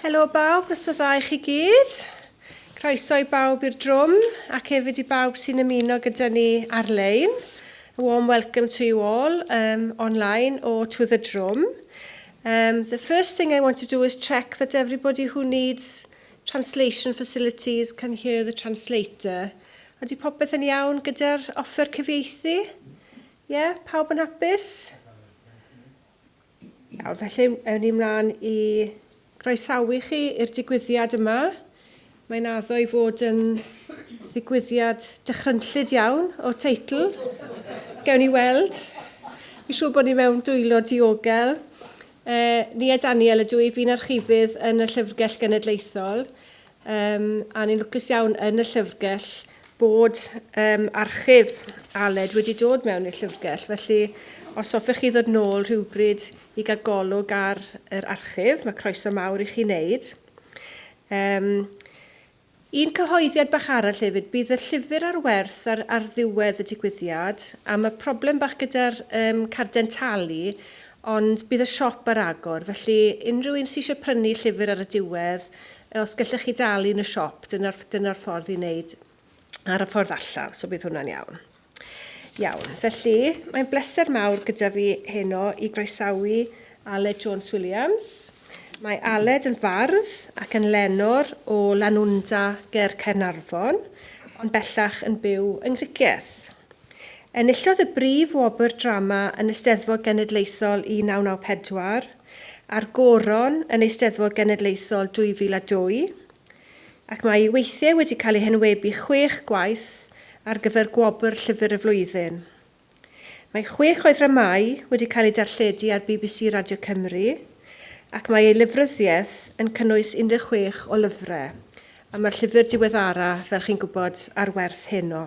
Helo bawb, noswaith dda i chi gyd. Croeso i bawb i'r drwm ac hefyd i bawb sy'n ymuno gyda ni ar-lein. A warm welcome to you all um, online or to the drum. Um, the first thing I want to do is check that everybody who needs translation facilities can hear the translator. Ydy popeth yn iawn gyda'r offer cyfieithu? Ie, yeah, pawb yn hapus? Iawn, felly ewn ni mlaen i groesawu chi i'r digwyddiad yma. Mae'n addo i fod yn ddigwyddiad dychrynllyd iawn o'r teitl. Gewn ni weld. Fi'n siŵr bod ni mewn dwylo diogel. E, Nia Daniel ydw i, fi'n archifydd yn y Llyfrgell Genedlaethol. Um, a ni'n lwcus iawn yn y llyfrgell bod um, archif Aled wedi dod mewn i'r llyfrgell. Felly, os hoffech chi ddod nôl rhywbryd i gael golwg ar yr archif, mae croeso mawr i chi wneud. Um, un cyhoeddiad bach arall hefyd, bydd y llyfr ar werth ar, ar ddiwedd y digwyddiad, a mae problem bach gyda'r um, carden talu, ond bydd y siop ar agor, felly unrhyw un sydd eisiau prynu llyfr ar y diwedd, Os gallech chi dalu yn y siop, dyna'r dyna ffordd i wneud ar y ffordd allan, so bydd hwnna'n iawn. Iawn, felly mae'n bleser mawr gyda fi heno i groesawu Aled Jones Williams. Mae Aled yn fardd ac yn lenor o Lanwnda ger Caernarfon, ond bellach yn byw yng Nghricieth. Enillodd y brif wobr drama yn Eisteddfod Genedlaethol 1994, a'r Goron yn Eisteddfod Genedlaethol 2002, ac mae ei weithiau wedi cael eu henwebu chwech gwaith ar gyfer Gwobr Llyfr y Flwyddyn. Mae chwech o'i ddramâu wedi cael eu darlledu ar bbc Radio Cymru, ac mae ei lyfryddiaeth yn cynnwys 16 o lyfrau, a mae'r llyfr diweddara, fel chi'n gwybod, ar werth heno.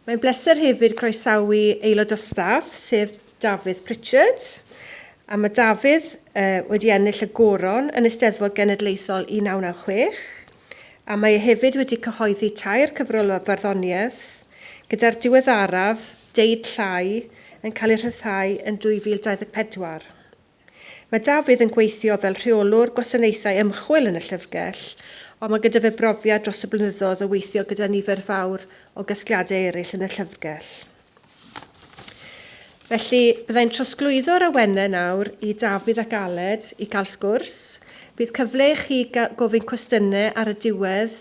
Mae'n bleser hefyd croesawu aelod o staff, sef Dafydd Pritchard. A mae Dafydd uh, wedi ennill y goron yn Eisteddfod Genedlaethol 1996, a mae e hefyd wedi cyhoeddi tair cyfrol o farddoniaeth, gyda'r diweddaraf, Deud Llai, yn cael ei rhyddhau yn 2024. Mae Dafydd yn gweithio fel rheolwr gwasanaethau ymchwil yn y llyfrgell, ond mae gyda fe brofiad dros y blynyddoedd o weithio gyda nifer fawr o gasgliadau eraill yn y llyfrgell. Felly, byddai'n trosglwyddo'r awenau nawr i Dafydd ac Aled i gael sgwrs. Bydd cyfle i chi gofyn cwestiynau ar y diwedd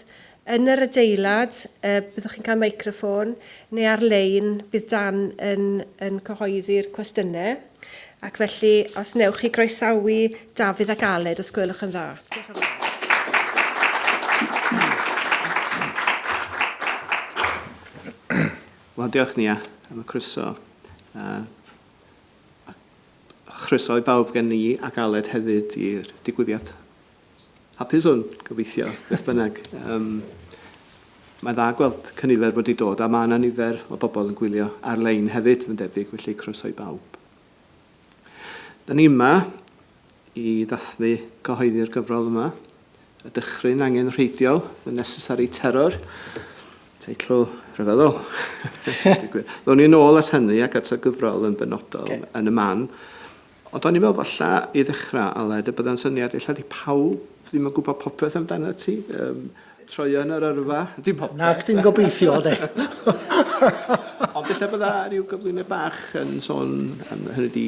Yn yr adeilad, byddwch chi'n cael meicroffon, neu ar-lein, bydd Dan yn, yn cyhoeddi'r cwestiynau. Ac felly, os wnewch chi groesawu Dafydd ac Aled, os gwelwch yn dda. Diolch yn fawr. Wel, diolch Nia am y croeso. Uh, a chroeso i bawb gen i ac Aled hefyd i'r digwyddiad Hapus hwn, gobeithio, beth bynnag. Um, mae dda gweld cynifer wedi dod, a mae yna nifer o bobl yn gwylio ar-lein hefyd, yn debyg, felly croeso i bawb. Da ni yma i ddathlu cyhoeddi'r gyfrol yma, y dychryn angenrheidiol, The Necessary Terror, teitl rhyfeddol. Ddown ni nôl at hynny ac at y gyfrol yn benodol okay. yn y man. Ond o'n i'n meddwl falla i ddechrau, Aled, y bydda'n syniad ella 'di pawb ddim yn gwybod popeth amdanat ti, yym, troeon yr yrfa, dim popeth. Na chdi'n gobeithio de. Ond ella bydda rhyw gyflwyniad bach yn sôn am hynny 'di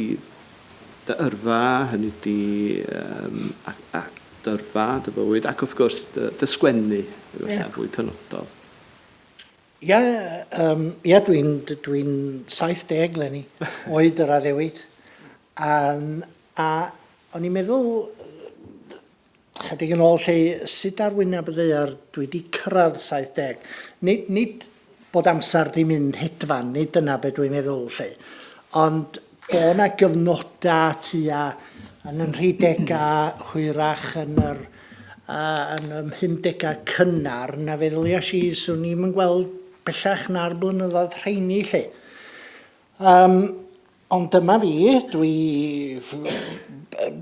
dy yrfa, hynny 'di yym a a dy yrfa, dy fywyd, ac wrth gwrs dy dy sgwennu efallai fwy penodol. Ia, yym, ia dwi'n dwi'n 70 leni, oed yr addewid. Yym, a o'n i'n meddwl chydig yn ôl 'lly, sut ar wyneb y ddaear dwi 'di cyrraedd 70? Nid nid bod amser 'di mynd hedfan, nid dyna be dwi'n meddwl 'lly, ond bo' 'na gyfnodau tua yn y nhridegau, hwyrach yn yr yn y mhumdegau cynnar, na feddyliais i 'swn i'm yn gweld bellach na'r blynyddoedd rheini 'lly. Um, ond dyma fi, dwi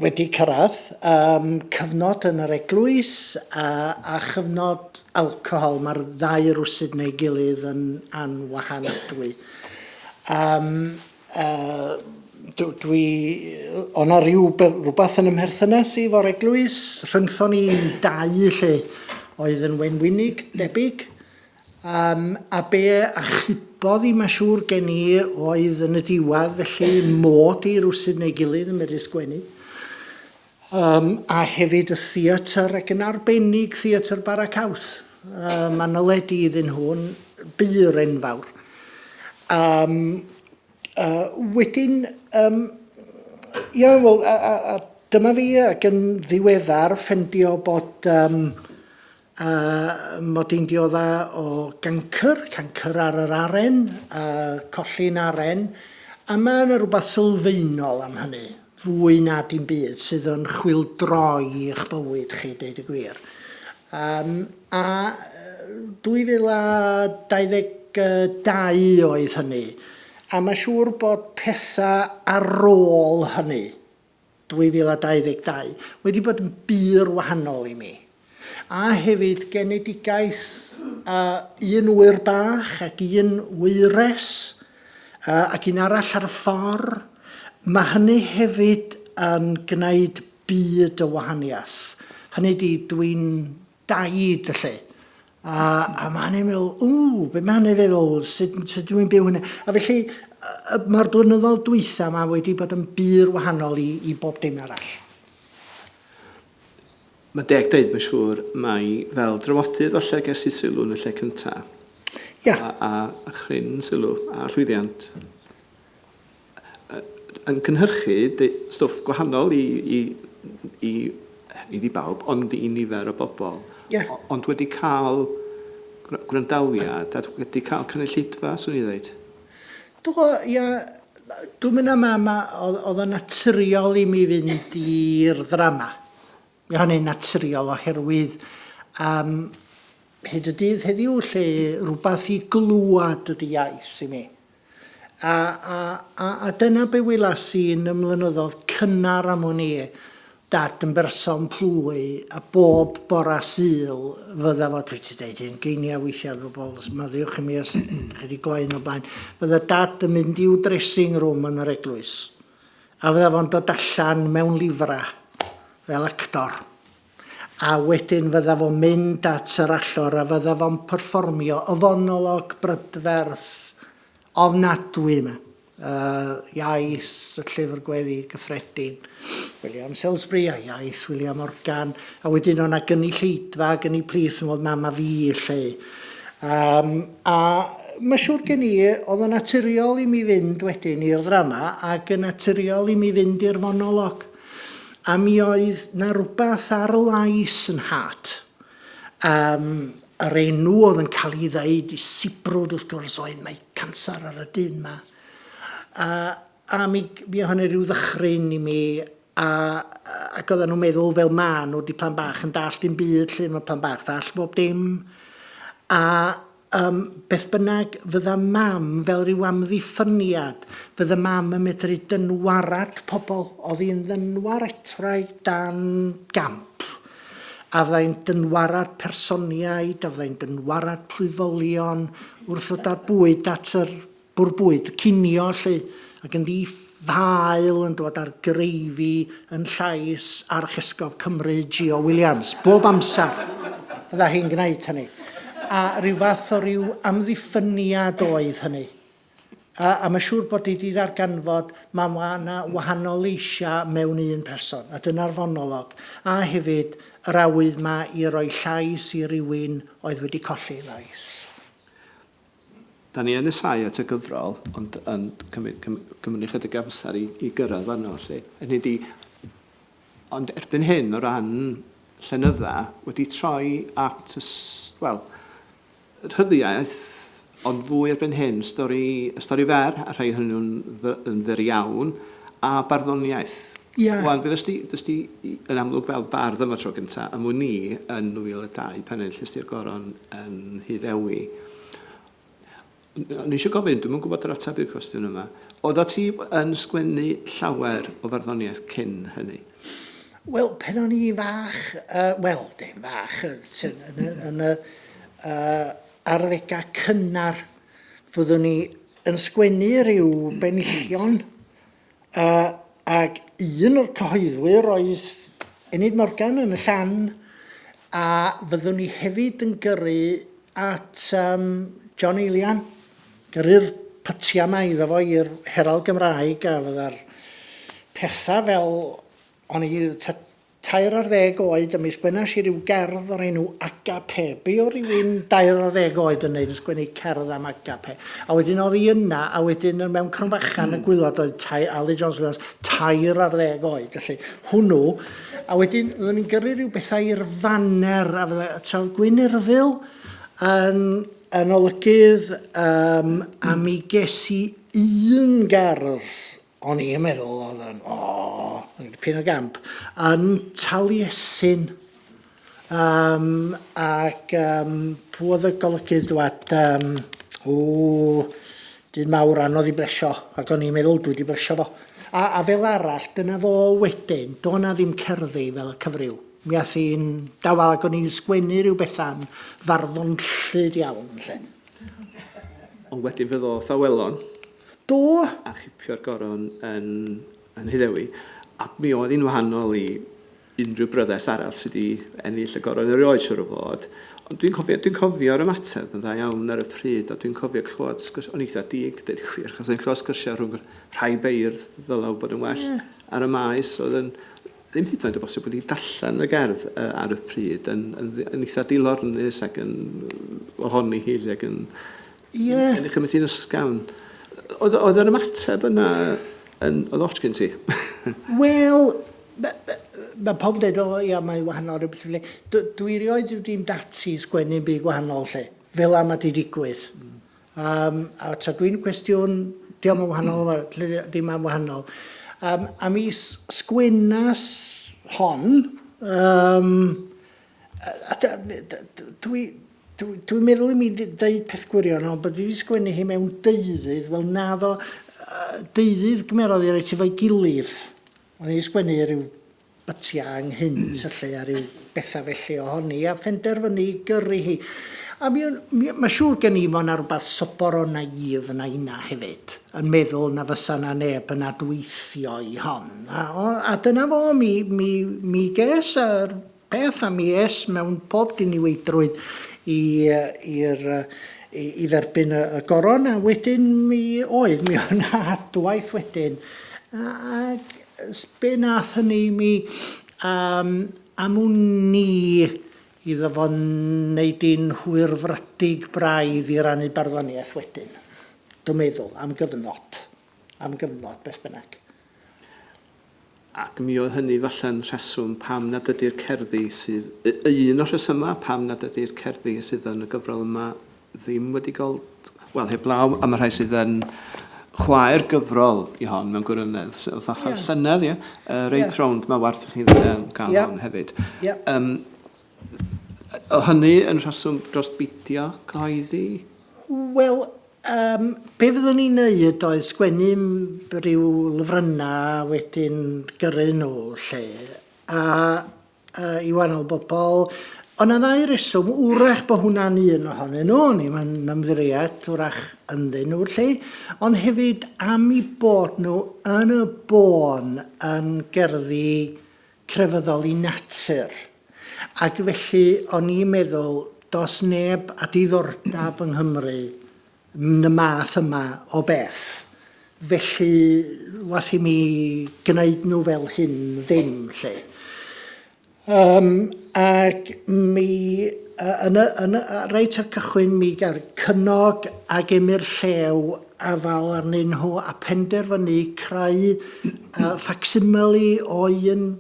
wedi cyrraedd um, cyfnod yn yr eglwys a, a chyfnod alcohol. Mae'r ddau rwsyd neu gilydd yn anwahanadwy. Um, uh, dwi, o na ryw, rhywbeth yn ymherthynas i fo'r eglwys, rhyngthon ni'n dau lle oedd yn wenwynig, debyg. Um, a be achubodd i, mae'n siŵr gen i, oedd yn y diwedd, felly mod i rywsut neu gilydd yn medru sgwennu. Um, a hefyd y theatr, ac yn arbennig theatr Bara Caws. Um, mae nyled i iddyn nhw'n bur enfawr. Um, wedyn, um, ia, wel, a, a, a dyma fi ac yn ddiweddar ffendio bod um, mod i'n diodda o gancr, cancr ar yr aren, colli'n aren, a mae yna rhywbeth sylfaenol am hynny, fwy na dim byd, sydd yn chwyldroi eich bywyd chi, deud y gwir. Um, a 2022 oedd hynny, a mae siŵr bod pethau ar ôl hynny, 2022 wedi bod yn bur wahanol i mi. A hefyd genedigaeth uh, un ŵyr bach ac un wyres uh, ac un arall ar y ffordd. Mae hynny hefyd yn gwneud byd o wahaniaeth. Hynny di, dwi'n daid felly. A, a mae hynny'n meddwl, ww, be mae hynny'n feddwl, sut, sut dwi'n byw hynny? A felly, mae'r blynyddoedd dwytha yma wedi bod yn bur wahanol i, i bob dim arall. Mae deg deud, mae'n siŵr, mai fel dramodydd falle ges i sylw yn y lle cyntaf. Ia. A, a, a chryn sylw, a llwyddiant. Yn cynhyrchu stwff gwahanol i, i, i, nid i bawb, ond i nifer o bobl. Yeah. Ond wedi cael gwrandawiad a wedi cael cynulleidfa, swn i ddweud. Do, ia, dwi'n mynd am am, oedd o'n naturiol i mi fynd i'r ddrama. Mi hynny'n naturiol oherwydd um, hyd y dydd heddiw lle rhywbeth i glwad ydy iaith i mi. A, a, a, a dyna be welas i yn y mlynyddoedd cynnar am wn i, dad yn berson plwy a bob bora Sul fydda fo, dwi wedi deud hyn geiniau weithiau bobl, maddeuwch i mi os chi wedi gloen o blaen, fydda dad yn mynd i'w dressing room yn yr eglwys A fydda fo'n dod allan mewn lifra, fel actor. A wedyn fydda fo'n mynd at yr allor a fydda fo'n perfformio y fonolog brydferth ofnadwy yma. Uh, iaith y llyfr gweddi gyffredin, William Salisbury a iaith William Morgan, a wedyn o'na gynulleidfa ac yn ei plith yn fod mam a fi lle. Um, a Mae siŵr gen i, oedd yn naturiol i mi fynd wedyn i'r ddrama ac yn naturiol i mi fynd i'r fonolog. A mi oedd 'na rywbeth ar lais yn nhad. Um, yr enw oedd yn cael ei ddeud i sibrwd wrth gwrs oedd mae canser ar y dyn ma. A, a mi, mi oedd hynny rhyw ddychryn i mi a, ac oedden nhw'n meddwl fel ma nhw di plan bach yn dallt dim byd lle mae plan bach dallt bob dim. A Yym, beth bynnag, fydda mam fel rhyw amddiffyniad, fydda mam yn medru dynwarad pobl, oedd hi'n ddynwaretwraig dan gamp, a fyddai'n dynwarad personiaid, a fyddai'n dynwarad plwyfolion, wrth ddod â'r bwyd at yr Bwrdd bwyd, cinio 'lly, ac yn ddi-ffael yn dod â'r greifi yn llais Archesgob Cymru, Gio Williams. Bob amser fydda hi'n gwneud hynny. A rhyw fath o ryw amddiffyniad oedd hynny. A, a mae siŵr bod hi wedi ddarganfod mae yna wahanol leisiau mewn un person, a dyna'r fonolog. A hefyd yr awydd ma i roi llais i rywun oedd wedi colli ei lais. Da ni yn nesáu at y gyfrol, ond yn cymryd, cymryd ni chydig amser i, i gyrraedd fanno, felly. Hynny di, ond erbyn hyn, o ran llenydda, wedi troi at y, wel, rhyddiaeth, ond fwy erbyn hyn, stori, y stori fer, a rhai ohonyn nhw'n yn fyr iawn, a barddoniaeth. Ia. Wan, fe ddys di, di yn amlwg fel bardd am y tro gyntaf, am wn i yn 2002 pan enillais di'r goron yn Nhŷ Ddewi. O'n i eisiau gofyn, dwi'm yn gwybod yr ateb i'r cwestiwn yma, oeddat ti yn sgwennu llawer o farddoniaeth cyn hynny? Wel, pen o'n i fach, uh, wel, dim fach, yn, yn, yn y uh, arddegau cynnar, fyddwn ni yn sgwennu rhyw benillion. Ac un o'r cyhoeddwyr oedd Enid Morgan yn y Llan, a fyddwn ni hefyd yn gyrru at um, John Eilian, gyrru'r pytiau yma iddo fo i'r Herald Gymraeg a fydda'r pethau fel o'n i tair ar ddeg oed a mi sgwennas i ryw gerdd o'r enw Agape. Be o rywun dair ar ddeg oed yn neud yn sgwennu cerdd am Agape? A wedyn oedd hi yna, a wedyn mewn cromfachan y gwylod oedd tai, Ali Jones Williams, 13 oed, felly hwnnw. A wedyn oeddwn ni'n gyrru rhyw bethau i'r faner, a fydda, tra oedd Gwyn Irfil yn, yn olygydd, um, a mi ges i un gerdd O'n i'n meddwl oedd yn, o, yn dipyn o gamp, yn Taliesin. Um, ac um, pwy oedd y golygydd dwad, um, o, dyn mawr anodd i blesio, ac o'n i'n meddwl dwi wedi blesio fo. A, a fel arall, dyna fo wedyn, do na ddim cerddi fel y cyfryw. Mi ath hi'n dawel ac o'n i'n sgwennu rhyw bethau'n farddonllyd iawn. Lle. Ond wedyn fe ddoth Awelon. Do! A chipio'r goron yn yn Nhyddewi, ac mi oedd hi'n wahanol i unrhyw bryddes arall sydd wedi ennill y goron erioed, siŵr o fod. Ond dwi'n cofio, dwi'n cofio'r ymateb yn dda iawn ar y pryd, a dwi'n cofio clywed sgwrs, o'n eitha dig, dweud y gwir, achos o'n i'n clywed sgyrsiau rhwng rhai beirdd ddyla bod yn well yeah. ar y maes, oedd yn ddim hyd yn oed o bosib wedi darllen y gerdd uh, ar y pryd, yn, yn, yn eitha dilornus ac yn ohoni hi, ac yn Ie. Yn ei chymryd hi'n ysgafn. Oedd, oedd yr ymateb yna yn, oedd ots gen ti? Wel, mae pawb yn dweud, o ia, mae'n wahanol rhywbeth felly. Dwi erioed wedi mynd ati i sgwennu'n byd gwahanol lle. Fel am mae di digwydd. Um, a tra dwi'n cwestiwn, diolch yn wahanol, mm. ddim am wahanol. Um, a mi sgwennas hon, um, a dwi, Dwi, dwi'n meddwl i mi ddeud peth gwirion, ond bod i wedi sgwennu hi mewn deuddydd, wel naddo, deuddydd gymerodd i reit efo'i gilydd. O'n i wedi sgwennu rhyw bytiau ynghynt, felly, a rhyw bethau felly ohoni, a phenderfynu i gyrru hi. A mi, mi, mae siŵr gen i fod yna rhywbeth sobor o naïf yna inna hefyd, yn meddwl na fysa na neb yn adweithio i hon. A, a dyna fo, mi, mi, mi ges yr Peth am mi es mewn pob diniweidrwydd i i'r i, i dderbyn y, y goron a wedyn mi oedd, mi oedd yna adwaith wedyn. Ac be nath hynny i mi um, am wn i iddo fo wneud i'n hwyrfrydig braidd i rannu barddoniaeth wedyn. Dwi'n meddwl, am gyfnod. Am gyfnod, beth bynnag. Ac mi oedd hynny falle'n rheswm pam nad ydy'r cerddi sydd... un o'r rhesymau pam nad ydy'r cerddi sydd yn y gyfrol yma ddim wedi gweld... wel, heblaw am y rhai sydd yn chwaer gyfrol i hon mewn gwirionedd, sydd fatha yeah. llynedd, ie? Uh, reit yeah. rownd, mae werth i chi um, gael yeah. hon hefyd. Yeah. Um, o hynny yn rheswm dros bidio cyhoeddi? Wel, Yym, be fyddwn i'n neud oedd sgwennu rhyw lyfrynnau a wedyn gyrru nhw 'lly, a yy i wahanol bobl. Oedd 'na ddau reswm, wrach bod hwnna'n un ohonyn nhw, o'n i'm yn ymddiried wrach ynddyn nhw 'lly, ond hefyd am eu bod nhw yn y bôn yn gerddi crefyddol i natur. Ac felly o'n i'n meddwl, does neb â diddordeb yng Nghymru yn y math yma o beth. Felly, wath i mi gwneud nhw fel hyn ddim, 'lly. Um, ac mi, yn y, yn y, reit ar cychwyn, mi gael Cynog ac Emyr Llew afal arnyn nhw a penderfynu creu uh, facsimile o un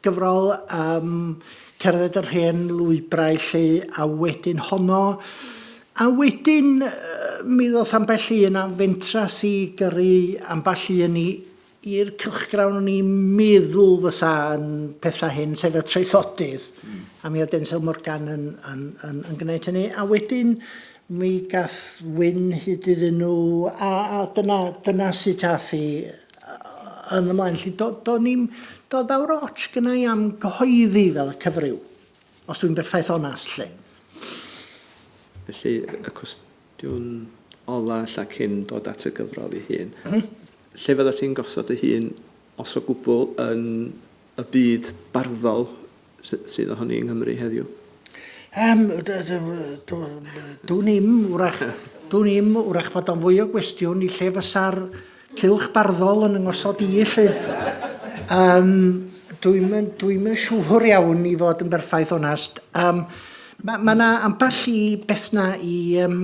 gyfrol am cerdded yr hen lwybrau 'lly a wedyn honno a wedyn mi ddoth ambell un a fentras i gyrru ambell un i i'r cylchgrawn o'n i'n meddwl fysa yn pethau hyn, sef y Traethodydd. Mm. A mi oedd Denzel Morgan yn, yn, yn, yn gwneud hynny. A wedyn mi gath Wyn hyd iddyn nhw, a, a dyna, dyna sut ath hi yn ymlaen. Felly, do, do ni'n dod fawr o ots gyna i am gyhoeddi fel y cyfryw, os dwi'n berffaith onast, lle. Felly, y cwestiwn ola ella cyn dod at y gyfrol ei hun. Mm. Lle fydda ti'n gosod dy hun, os o gwbl, yn y byd barddol sydd ohoni yng Nghymru heddiw? Yym, dwn i'm, wrach, dwn i'm, wrach bod o'n fwy o gwestiwn i lle fysa'r cylch barddol yn 'y ngosod i 'lly. Yym, dwi'm yn, dwi'm yn siŵr iawn i fod yn berffaith onast. Yym, ma' ma' 'na ambell i beth 'na i yym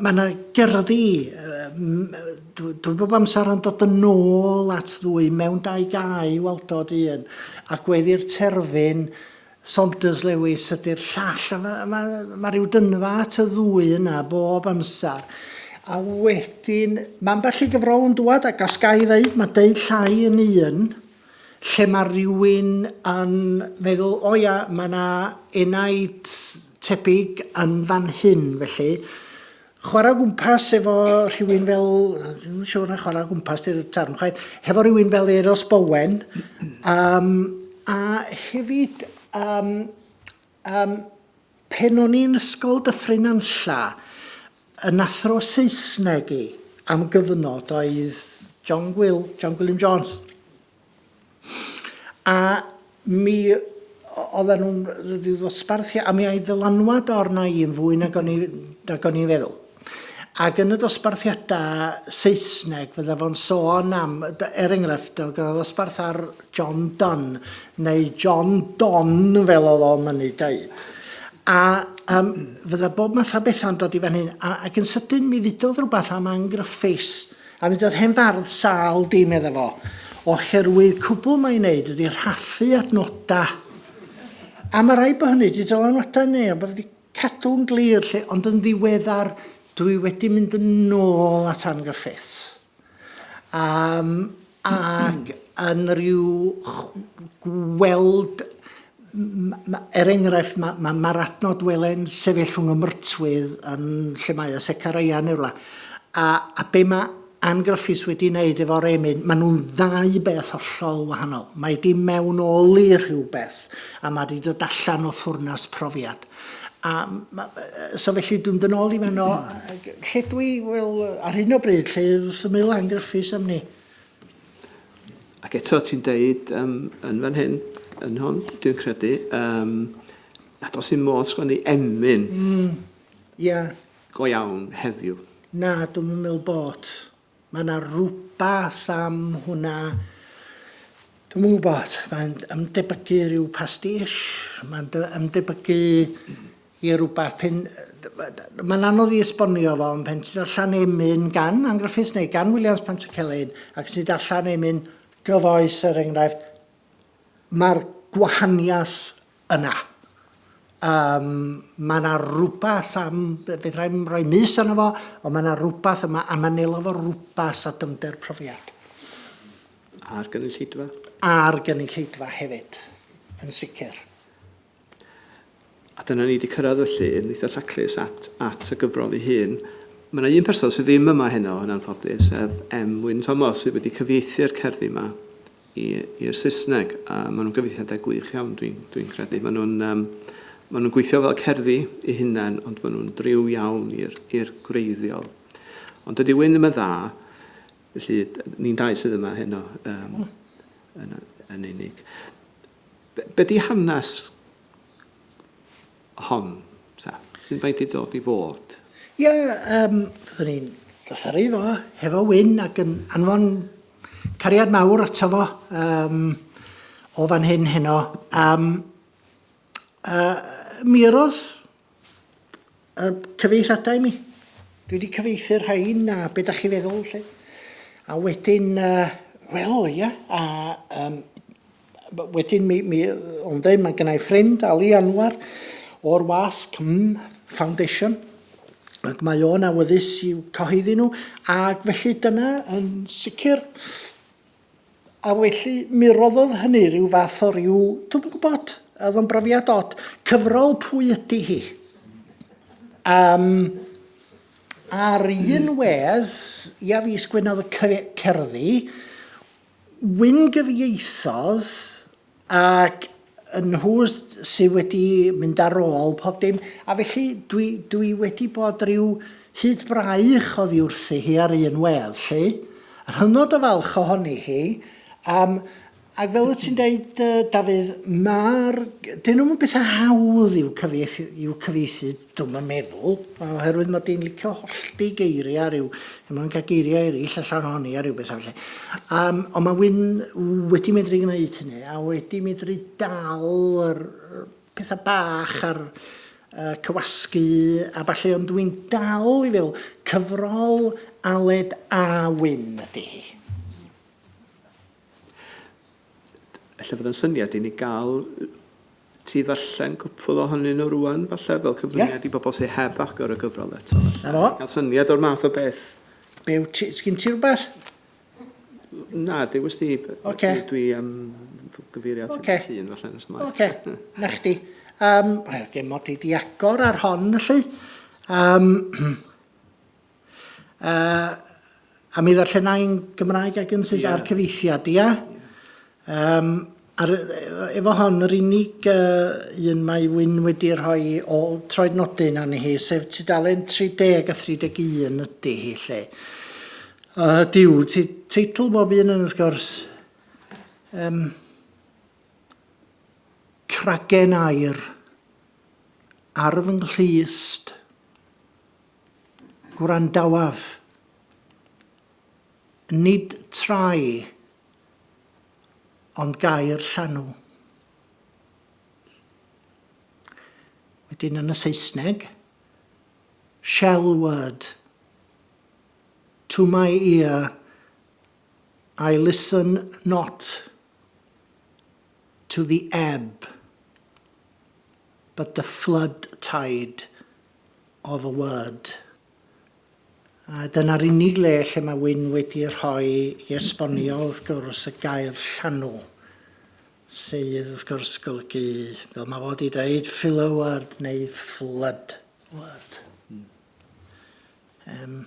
ma' 'na gerddi yym dwi dwi bob amser yn dod yn ôl at ddwy mewn dau gae i Waldo dy un, a gweddi'r terfyn Saunders Lewis ydy'r llall, a ma' ma' ma' rhyw dynfa at y ddwy yna bob amser. A wedyn, ma' ambell i gyfrol yn dŵad, ac os ga i ddeud, ma' deud llai yn un, lle ma' rhywun yn meddwl, o ia, ma' 'na enaid tebyg yn fan hyn, felly. Chwarae o gwmpas efo rhywun fel, dwi'm yn siŵr na chwarae o gwmpas 'di'r term chwaith, hefo rhywun fel Euros Bowen, um, a hefyd, um, um, pen o'n i'n ysgol Dyffryn Nantlla, yn athro Saesneg i am gyfnod oedd John Gwil, John Gwilym Jones. A mi oedden nhw'n rhyw ddosbarthiad, a mi a'i ddylanwad o arna i yn fwy nag o'n i, nag o'n i'n feddwl. Ac yn y dosbarthiadau Saesneg, fydda fo'n sôn am, er enghraifft, oedd gyda ddosbarth ar John Donne, neu John Don fel oedd o'n mynnu deud. A um, fydda bob math o bethau'n dod i fan hyn, a, ac yn sydyn mi ddudodd rhywbeth am Anne Griffiths, A mi doedd hen fardd sâl dim iddo fo, oherwydd cwbl mae'n neud ydi rhaffu adnoda. A ma raid bo hynny di dylanwadu arna i, a bo fi di cadw'n glir lly, ond yn ddiweddar dwi wedi mynd yn ôl at Ann Griffiths. Um, ac yn rhyw gweld, er enghraifft, mae'r ma, ma, ma adnod wele'n sefyll rhwng y myrtwydd yn lle mae o, Secareia neu rywle. A, a be mae Ann Griffiths wedi wneud efo'r emyn, maen nhw'n ddau beth hollol wahanol. Mae di mewnoli rhywbeth, a mae di dod allan o ffwrnas profiad. A, ma, so felly dwi'n dod yn ôl i fan o, lle dwi, wel, ar hyn o bryd, lle wrth ymyl Ann Griffiths am ni. Ac eto ti'n deud um, yn fan hyn, yn hwn, dwi'n credu, um, nad oes un modd sgwennu emyn yeah. go iawn heddiw. Na, dwi'm yn meddwl bod. Mae yna rhywbeth am hwnna, dwi'm yn gwybod, mae'n ymdebygu rhyw pastiche, mae'n ymdebygu i rywbeth pen... Mae'n anodd i esbonio fo, ond pen ti'n darllen emyn gan Ann Griffiths neu gan Williams Pantycelyn, ac ti'n darllen emyn gyfoes er enghraifft, mae'r gwahaniaeth yna. Um, mae yna rhywbeth am, fedra i'm rhoi mys arno fo, ond mae yna rhywbeth yma, a mae'n nelo fo rhywbeth a dyfnder profiad. A'r gynulleidfa? A'r gynulleidfa hefyd, yn sicr. A dyna ni wedi cyrraedd felly yn eitha taclus at, at y gyfrol ei hun. Mae yna un person sydd ddim yma heno yn anffodus, sef M. Wyn Thomas, sydd wedi cyfieithu'r cerddi yma i'r Saesneg. A maen nhw'n gyfieithiadau gwych iawn, dwi'n dwi credu. Maen nhw'n um, maen nhw'n gweithio fel cerddi eu hunain, ond maen nhw'n driw iawn i'r gwreiddiol. Ond dydy Wyn ddim yn dda, felly ni'n dau sydd yma heno um, yn, yn unig. Be, be di hanes hon, ta? Sut mae di dod i fod? Ie, yeah, um, fyddwn ni'n lythyru fo hefo Wyn ac yn anfon cariad mawr ato fo um, o fan hyn heno. Um, uh, mi roedd y cyfieithiadau i mi. Dwi wedi cyfieithu'r rhain a be da chi feddwl, lle. A wedyn, uh, wel, ia, a um, wedyn mi, mi, ond dweud, mae gennau ffrind, Ali Anwar, o'r wasg M Foundation, ac mae o'n awyddus i'w cyhoeddi nhw, ac felly dyna yn sicr A felly, mi roddodd hynny ryw fath o ryw, dwi'm yn gwybod, oedd o'n brofiad od. Cyfrol pwy ydy hi? Um, ar un wedd, ia fi sgwennodd y cerddi, Wyn gyfieithodd ac nhw sydd wedi mynd ar ôl pob dim. A felly dwi, dwi wedi bod rhyw hyd braich oddi wrthi hi ar un wedd, lly. Yn hynod o falch ohoni hi. Um, ac fel wyt ti'n deud, Dafydd, mae'r... Dyn nhw'm yn bethau hawdd i'w cyfieithu, i'w cyfieithu dwi'm yn meddwl, oherwydd mod i'n licio hollti geiriau rhyw, mae'n cael geiriau eraill allan ohoni a rhyw bethau felly. Um, ond mae Wyn wedi medru gwneud hynny, a wedi medru dal yr pethau bach a'r uh, cywasgu a ballu, ond dwi'n dal i feddwl, cyfrol Aled a Wyn ydy hi. Ella fod yn syniad i ni gael ti ddarllen cwpl ohonyn nhw rwan, falle, fel cyflwyniad yeah. i bobl sydd heb agor y gyfrol eto. Na fo. Cael syniad o'r math o beth. Be wyt ti, sgyn ti rhywbeth? Na, dewis di. Oce. Dwi, dwi am gyfeirio at Ocê. y llun falle nes ymlaen. Oce, na chdi. Um, wel, gen mod i di agor ar hon, felly. Um, uh, a mi ddarllenna i'n Gymraeg ac yn Saesneg Ie. a'r cyfieithiad, ia? Um, ar, efo hon, yr unig uh, un mae Wyn wedi rhoi o troed nodyn arni hi, sef tudalen 30 a 31 ydy hi, lle. Duw, teitl bob un yn wrth gwrs. Um, cragen air ar fy nghlust gwrandawaf nid trai ond gair llanw. Wedyn yn y Saesneg, shell word, to my ear, I listen not to the ebb, but the flood tide of a word. A dyna'r unig le lle mae Wyn wedi rhoi i esbonio, wrth gwrs, y gair llanw, sydd, wrth gwrs, golygu, fel mae fod i dweud, filler word neu flood word. Um,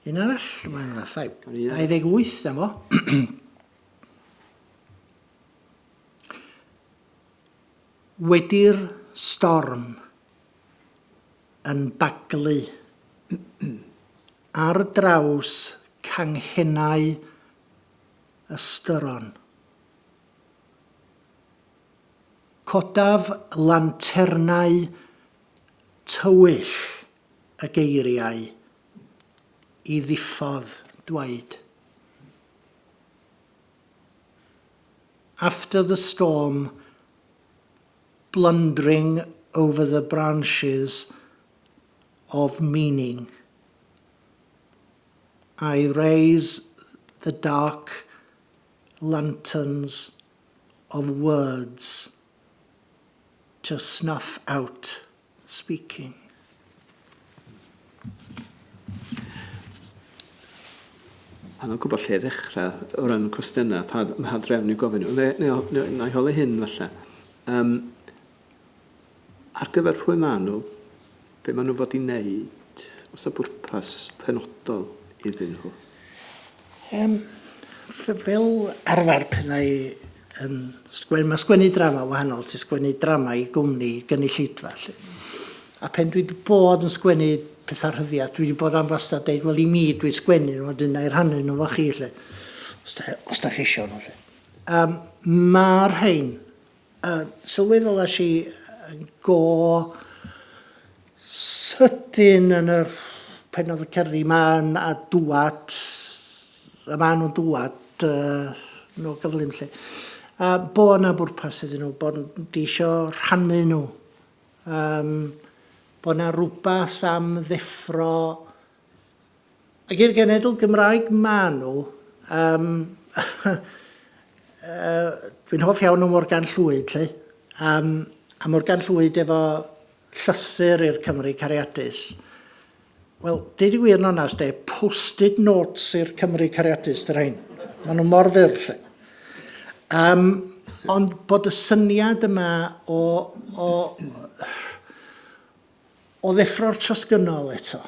un arall? Mae'n fathau. 28 am fo. Wedi'r storm yn baglu ar draws canghennau ystyron. Codaf lanternau tywyll y geiriau i ddiffodd dweud. After the storm, blundering over the branches of meaning, I raise the dark lanterns of words to snuff out speaking. Anodd gwybod lle i ddechrau o ran cwestiynau, pa, mha drefn i'w gofyn nhw. Neu, neu, neu, na i holi hyn falle. Um, ar gyfer pwy maen nhw, be maen nhw fod i wneud, oes 'na bwrpas penodol iddyn nhw? Um, fel arfer pan i yn sgwennu, mae sgwennu drama wahanol, ti'n sgwennu drama i gwmni, i gynulleidfa. Lly. A pen dwi wedi bod yn sgwennu pethau rhyddiaeth, dwi wedi bod am wastad deud, wel i mi dwi'n sgwennu nhw, dyna i rhannu nhw fo chi, lle. Os da, os da chi isio nhw, lle. Um, Mae'r rhain, sylweddolais i go sydyn yn yr pen oedd y cerddi 'ma yn a dŵad, a maen nhw'n dŵad uh, nhw gyflym lle. A bo yna bwrpas iddyn nhw, bod di isio rhannu nhw. Um, bo yna rhywbeth am ddeffro Ac i'r genedl Gymraeg maen nhw, um, uh, dwi'n hoff iawn o Morgan Llwyd, lle. Um, a Morgan Llwyd efo llythyr i'r Cymry cariadus. Wel, deud y gwir yn onast, de, post-it notes i'r Cymry cariadus, dy rhain. Maen nhw mor fyr, lle. Um, ond bod y syniad yma o, o, O ddeffro'r trosgynnol eto.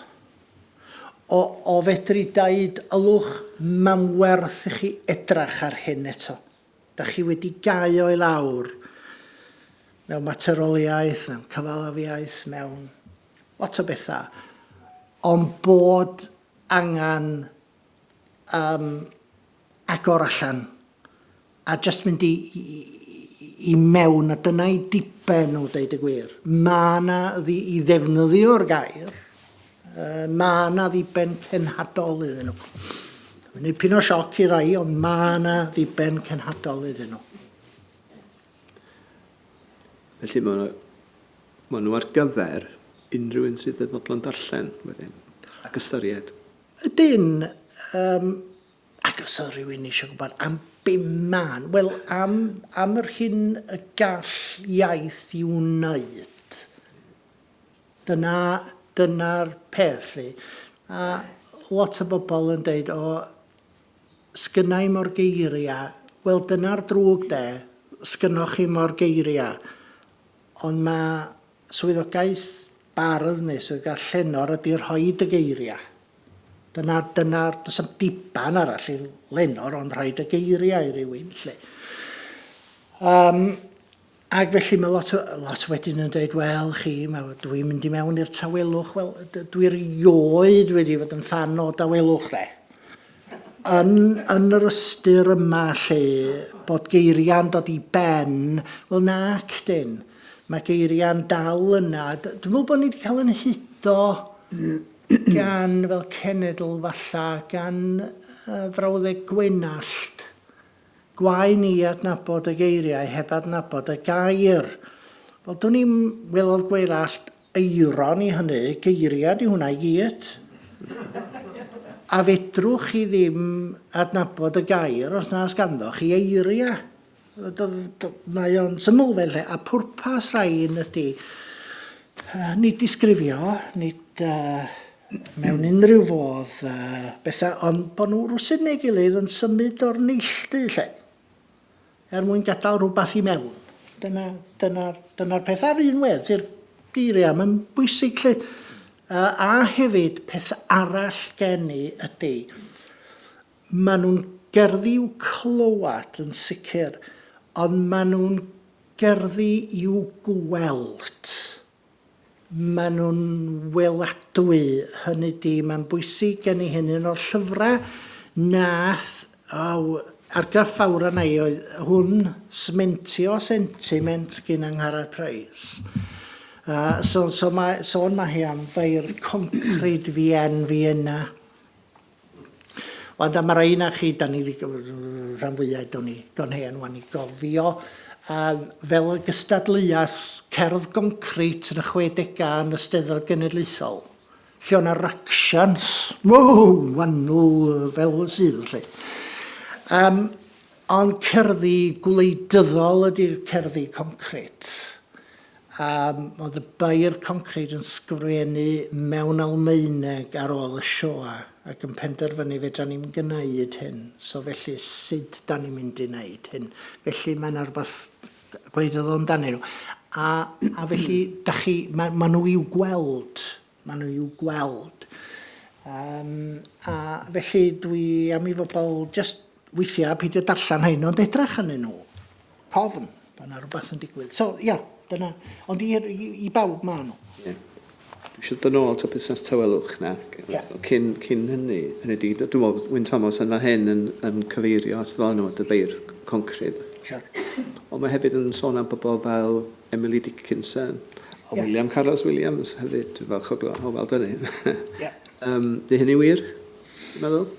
O, o fedru deud, ylwch, mae'n werth i chi edrach ar hyn eto. Da chi wedi gau o i lawr mewn materoliaeth, mewn cyfalafiaeth, mewn lot o bethau. Ond bod angen um, agor allan a jyst mynd i, i, i mewn, a dyna'i diben nhw, deud y gwir. Mae yna, i ddefnyddio'r gair, uh, mae yna ddiben cenhadol iddyn nhw. Mae'n dipyn o sioc i rai, ond mae yna ddiben cenhadol iddyn nhw. Felly mae nhw, ma nhw ar gyfer unrhyw un sydd yn fodlon darllen wedyn, ac ystyried. Ydyn, um, Ac os oedd rhywun eisiau gwybod am be ma'n, wel, am, am yr hyn y gall iaith i'w wneud. Dyna, dyna'r peth, lli. A lot o bobl yn deud, o, sgynna i mo'r geiriau. Wel, dyna'r drwg de, sgynnoch chi mo'r geiriau. Ond mae swyddogaeth bardd neu swyddogaeth llenor ydy rhoid y geiriau. Dyna, dyna'r, does 'am diban arall i lenor ond rhoid y geiriau i rywun, 'lly. Um, ac felly mae lot, lot wedyn yn dweud, wel, chi, mae, dwi'n mynd i mewn i'r tawelwch. Wel, dwi rioed wedi fod yn ffan o dawelwch, de. Yn, yn yr ystyr yma lle bod geiriau'n dod i ben, wel nac dyn. Mae geiriau'n dal yna. Dwi'n meddwl bod ni wedi cael yn hudo gan, fel cenedl falla, gan uh, frawddeg Gwenallt. Gwae ni adnabod y geiriau heb adnabod y gair. Wel, dwn i'm, welodd Gwerallt eiron i hynny, geiriau di hwnna i gyd. A fedrwch chi ddim adnabod y gair os na ganddo chi eiriau. Mae o'n syml felly, a pwrpas rhain ydy uh, nid disgrifio, nid uh, mewn unrhyw fodd uh, bethau, ond bod nhw rwsut neu gilydd yn symud o'r neilltu lle, er mwyn gadael rhywbeth i mewn. Dyna, dyna, dyna'r peth ar un wedd, i'r geiriau, mae'n bwysig lle. Uh, a hefyd, peth arall gen i ydy, Maen nhw'n gerddi i'w clywed yn sicr, ond maen nhw'n gerddi i'w gweld. Maen nhw'n weladwy, hynny ydi, mae'n bwysig gen i hyn. Un o'r llyfrau nath, o, argraff fawr arna i oedd hwn, Smentio Sentiment gyn Angharad Price. Uh, so, so mae, sôn mae hi am feirdd concrid Fien, Fienna. Ond a mae rai na chi, da ni rhan fwyaf, do'n ni, gon hen wan i gofio, um, fel y gystadleuas cerdd goncrit yn y 60au yn y Steddfod Genedlaethol, lle o'na ructions, wow, wanwl fel sydd, lle. Um, ond cerddi gwleidyddol ydy'r cerddi concrit. Um, oedd y beirdd concrid yn sgrifennu mewn Almaeneg ar ôl y sioa ac yn penderfynu fedra ni'm gneud hyn, so felly sut da ni'n mynd i wneud hyn? Felly mae yna rhywbeth gwleidyddol amdanyn nhw. A, a felly, da chi, mae, ma nhw i'w gweld. Maen nhw i'w gweld. Um, a felly dwi am i fobl just weithiau peidio darllen rhain ond edrych arnyn nhw. Cofn, bod yna rhywbeth yn digwydd. So, ia, dyna. Ond i, i, i bawb maen nhw. Yeah. Dwi eisiau dod nôl at y busnes tawelwch na. Yeah. Cyn, cyn hynny, hynny di, dwi'n meddwl Wyn Thomas yn fan hyn yn, yn cyfeirio at ddylanwad y beirdd concrid. Sure. Ond mae hefyd yn sôn am bobl fel Emily Dickinson a yeah. William Carlos Williams hefyd, dwi'n falch o, o weld hynny. Yeah. um, di hynny wir, ti'n meddwl?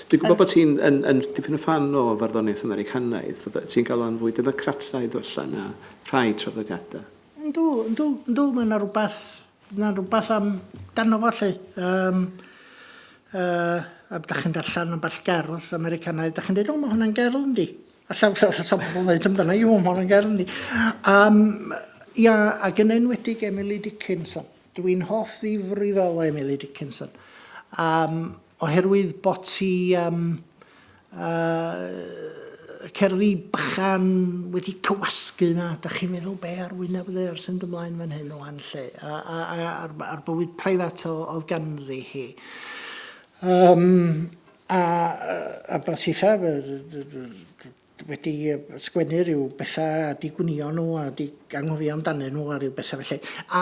Dwi'n gwybod bod ti'n yn, yn dipyn o ffan o farddoniaeth Americanaidd, ti'n gael o'n fwy democrataidd falle na rhai traddodiadau. Yndw, yndw, yndw, mae yna rhywbeth, yna rhywbeth am dano fo lle. Um, uh, a da chi'n darllen ambell gerdd Americanaidd, da chi'n dweud, o, mae hwnna'n gerdd yndi. Alla, fel sa pobl ddeud amdana i, o, mae hwnna'n gerdd yndi. Um, ia, ac yn enwedig Emily Dickinson. Dwi'n hoff ddifrifol o Emily Dickinson. Um, oherwydd bod ti um, uh, cerddi bychan wedi cywasgu yma, da chi'n meddwl be ar wyneb y ddaear sy'n mynd ymlaen fan hyn o'n lle, a, a, a, a'r, a'r bywyd preifat oedd ganddi hi. Um, a, a beth eitha, wedi sgwennu rhyw bethau a di gwnio nhw a di anghofio amdanyn nhw a rhyw bethau felly. A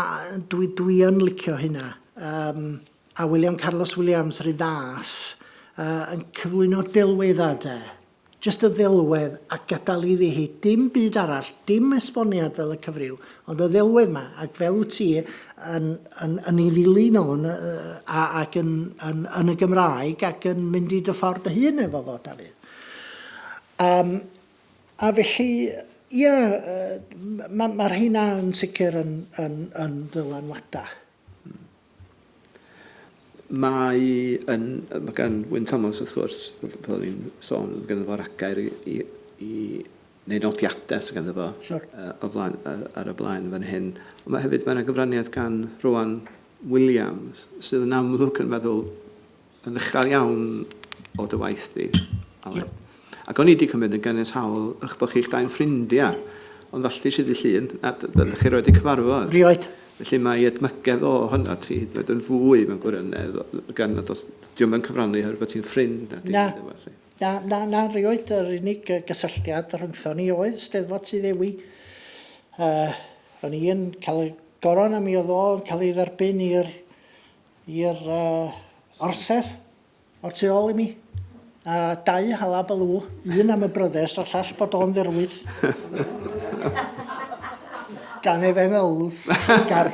dwi, dwi yn licio hynna. Um, a William Carlos Williams rhyw fath uh, yn cyflwyno delweddau de. Jyst y ddelwedd a gadael iddi hi, dim byd arall, dim esboniad fel y cyfryw, ond y ddelwedd 'ma, ac fel wyt ti yn, yn, yn ei ddilyn o yn, a, ac yn, yn, yn y Gymraeg ac yn mynd i dy ffordd dy hun efo fo, Dafydd. Um, a felly, ia, mae'r ma, ma rheina yn sicr yn, yn, yn ddylanwadau. Mae yn, mae gan Wyn Thomas wrth gwrs, fel, fel o'n i'n sôn, mae ganddo fo ragair i, i, i neu nodiadau sydd ganddo fo sure. o flaen, ar, ar y blaen fan hyn. Ond mae hefyd mae yna gyfraniad gan Rowan Williams sydd yn amlwg yn meddwl yn uchel iawn o dy waith di, Aled. Yep. Ac o'n i wedi cymryd yn ganiataol eich bod chi'ch dau'n ffrindiau, ond falle sydd i llun, a ydych chi roed i cyfarfod. Rioed. Felly mae edmygedd o hynna ti hyd yn oed yn fwy mewn gwirionedd, gan nad os diolch yn cyfrannu oherwydd bod ti'n ffrind na dim. Na, na, na, na, rioed. Yr unig gysylltiad rhyngthon ni oedd Steddfod Tŷ Ddewi. Uh, o'n i yn cael y goron a mi oedd o'n cael ei dderbyn i'r i'r uh, orsedd o'r tu ôl i mi. A dau hala balw, un am y bryddest a'r llall bod o'n dderwydd. Gan ei fen ylws, gar.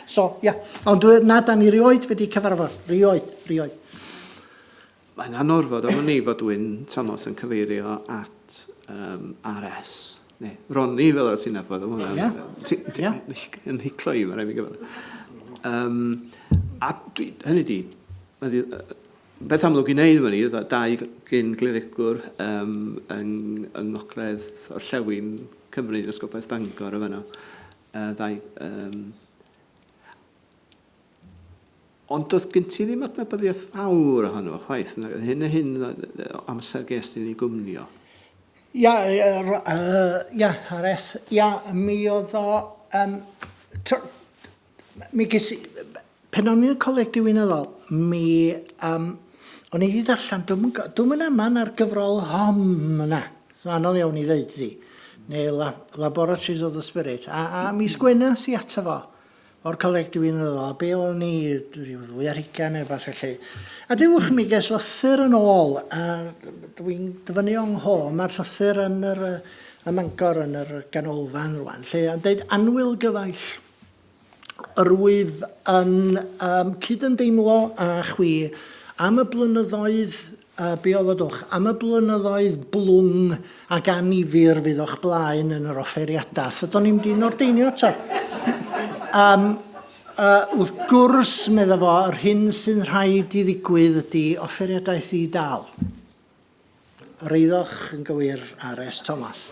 so, ia. Yeah. Ond na, da ni rioed wedi cyfarfod. Rioed, rioed. Mae'n anorfod am wn i fod Wyn Thomas yn cyfeirio at um, RS, neu Ronnie fel oedd ti'n nabod, oedd hwnna. Ie. Yn hiclo i, mae'n rhaid i gyfadde. Um, a dwi, hynny di, beth amlwg i wneud efo ni, dau gyn glerigwr um, yng, yng Ngogledd Orllewin Cymru, yn Ysgobaeth Bangor o fanno. Uh, ddau, um, Ond doedd gen ti ddim adnabyddiaeth fawr ohono fo chwaith, na, hyn a hyn o amser ges ti'n ei gwmni o. Ia, ia, RS, ia, mi oedd o, um, mi ges i, pen o'n i'n coleg diwinyddol, mi, um, o'n i wedi darllen, dwi'm yn, dwi'm yn aman ar gyfrol hom yna, mae'n anodd iawn i ddeud di, neu Laboratories of the Spirit, a, a mi sgwennas i ato fo, o'r coleg diwinyddol, be o'n i, rhyw ddwy ar hugain neu rhywbeth felly. A dewch mi ges lythyr yn ôl, a dwi'n dyfynnu o'n ngho, mae'r llythyr yn yr, ym Mangor yn yr ganolfan rwan, lle yn dweud, Annwyl gyfaill, yr wyf yn um, cydymdeimlo â chwi am y blynyddoedd A be oedd o dwch? Am y blynyddoedd blwng ac annifyr fydd o'ch blaen yn yr offeiriadaeth. A do'n i'm 'di nordeinio eto. Um, uh, wrth gwrs, medda fo, yr hyn sy'n rhaid i ddigwydd ydy offeiriadaeth i dal. Yr eiddoch yn gywir, R.S. Thomas.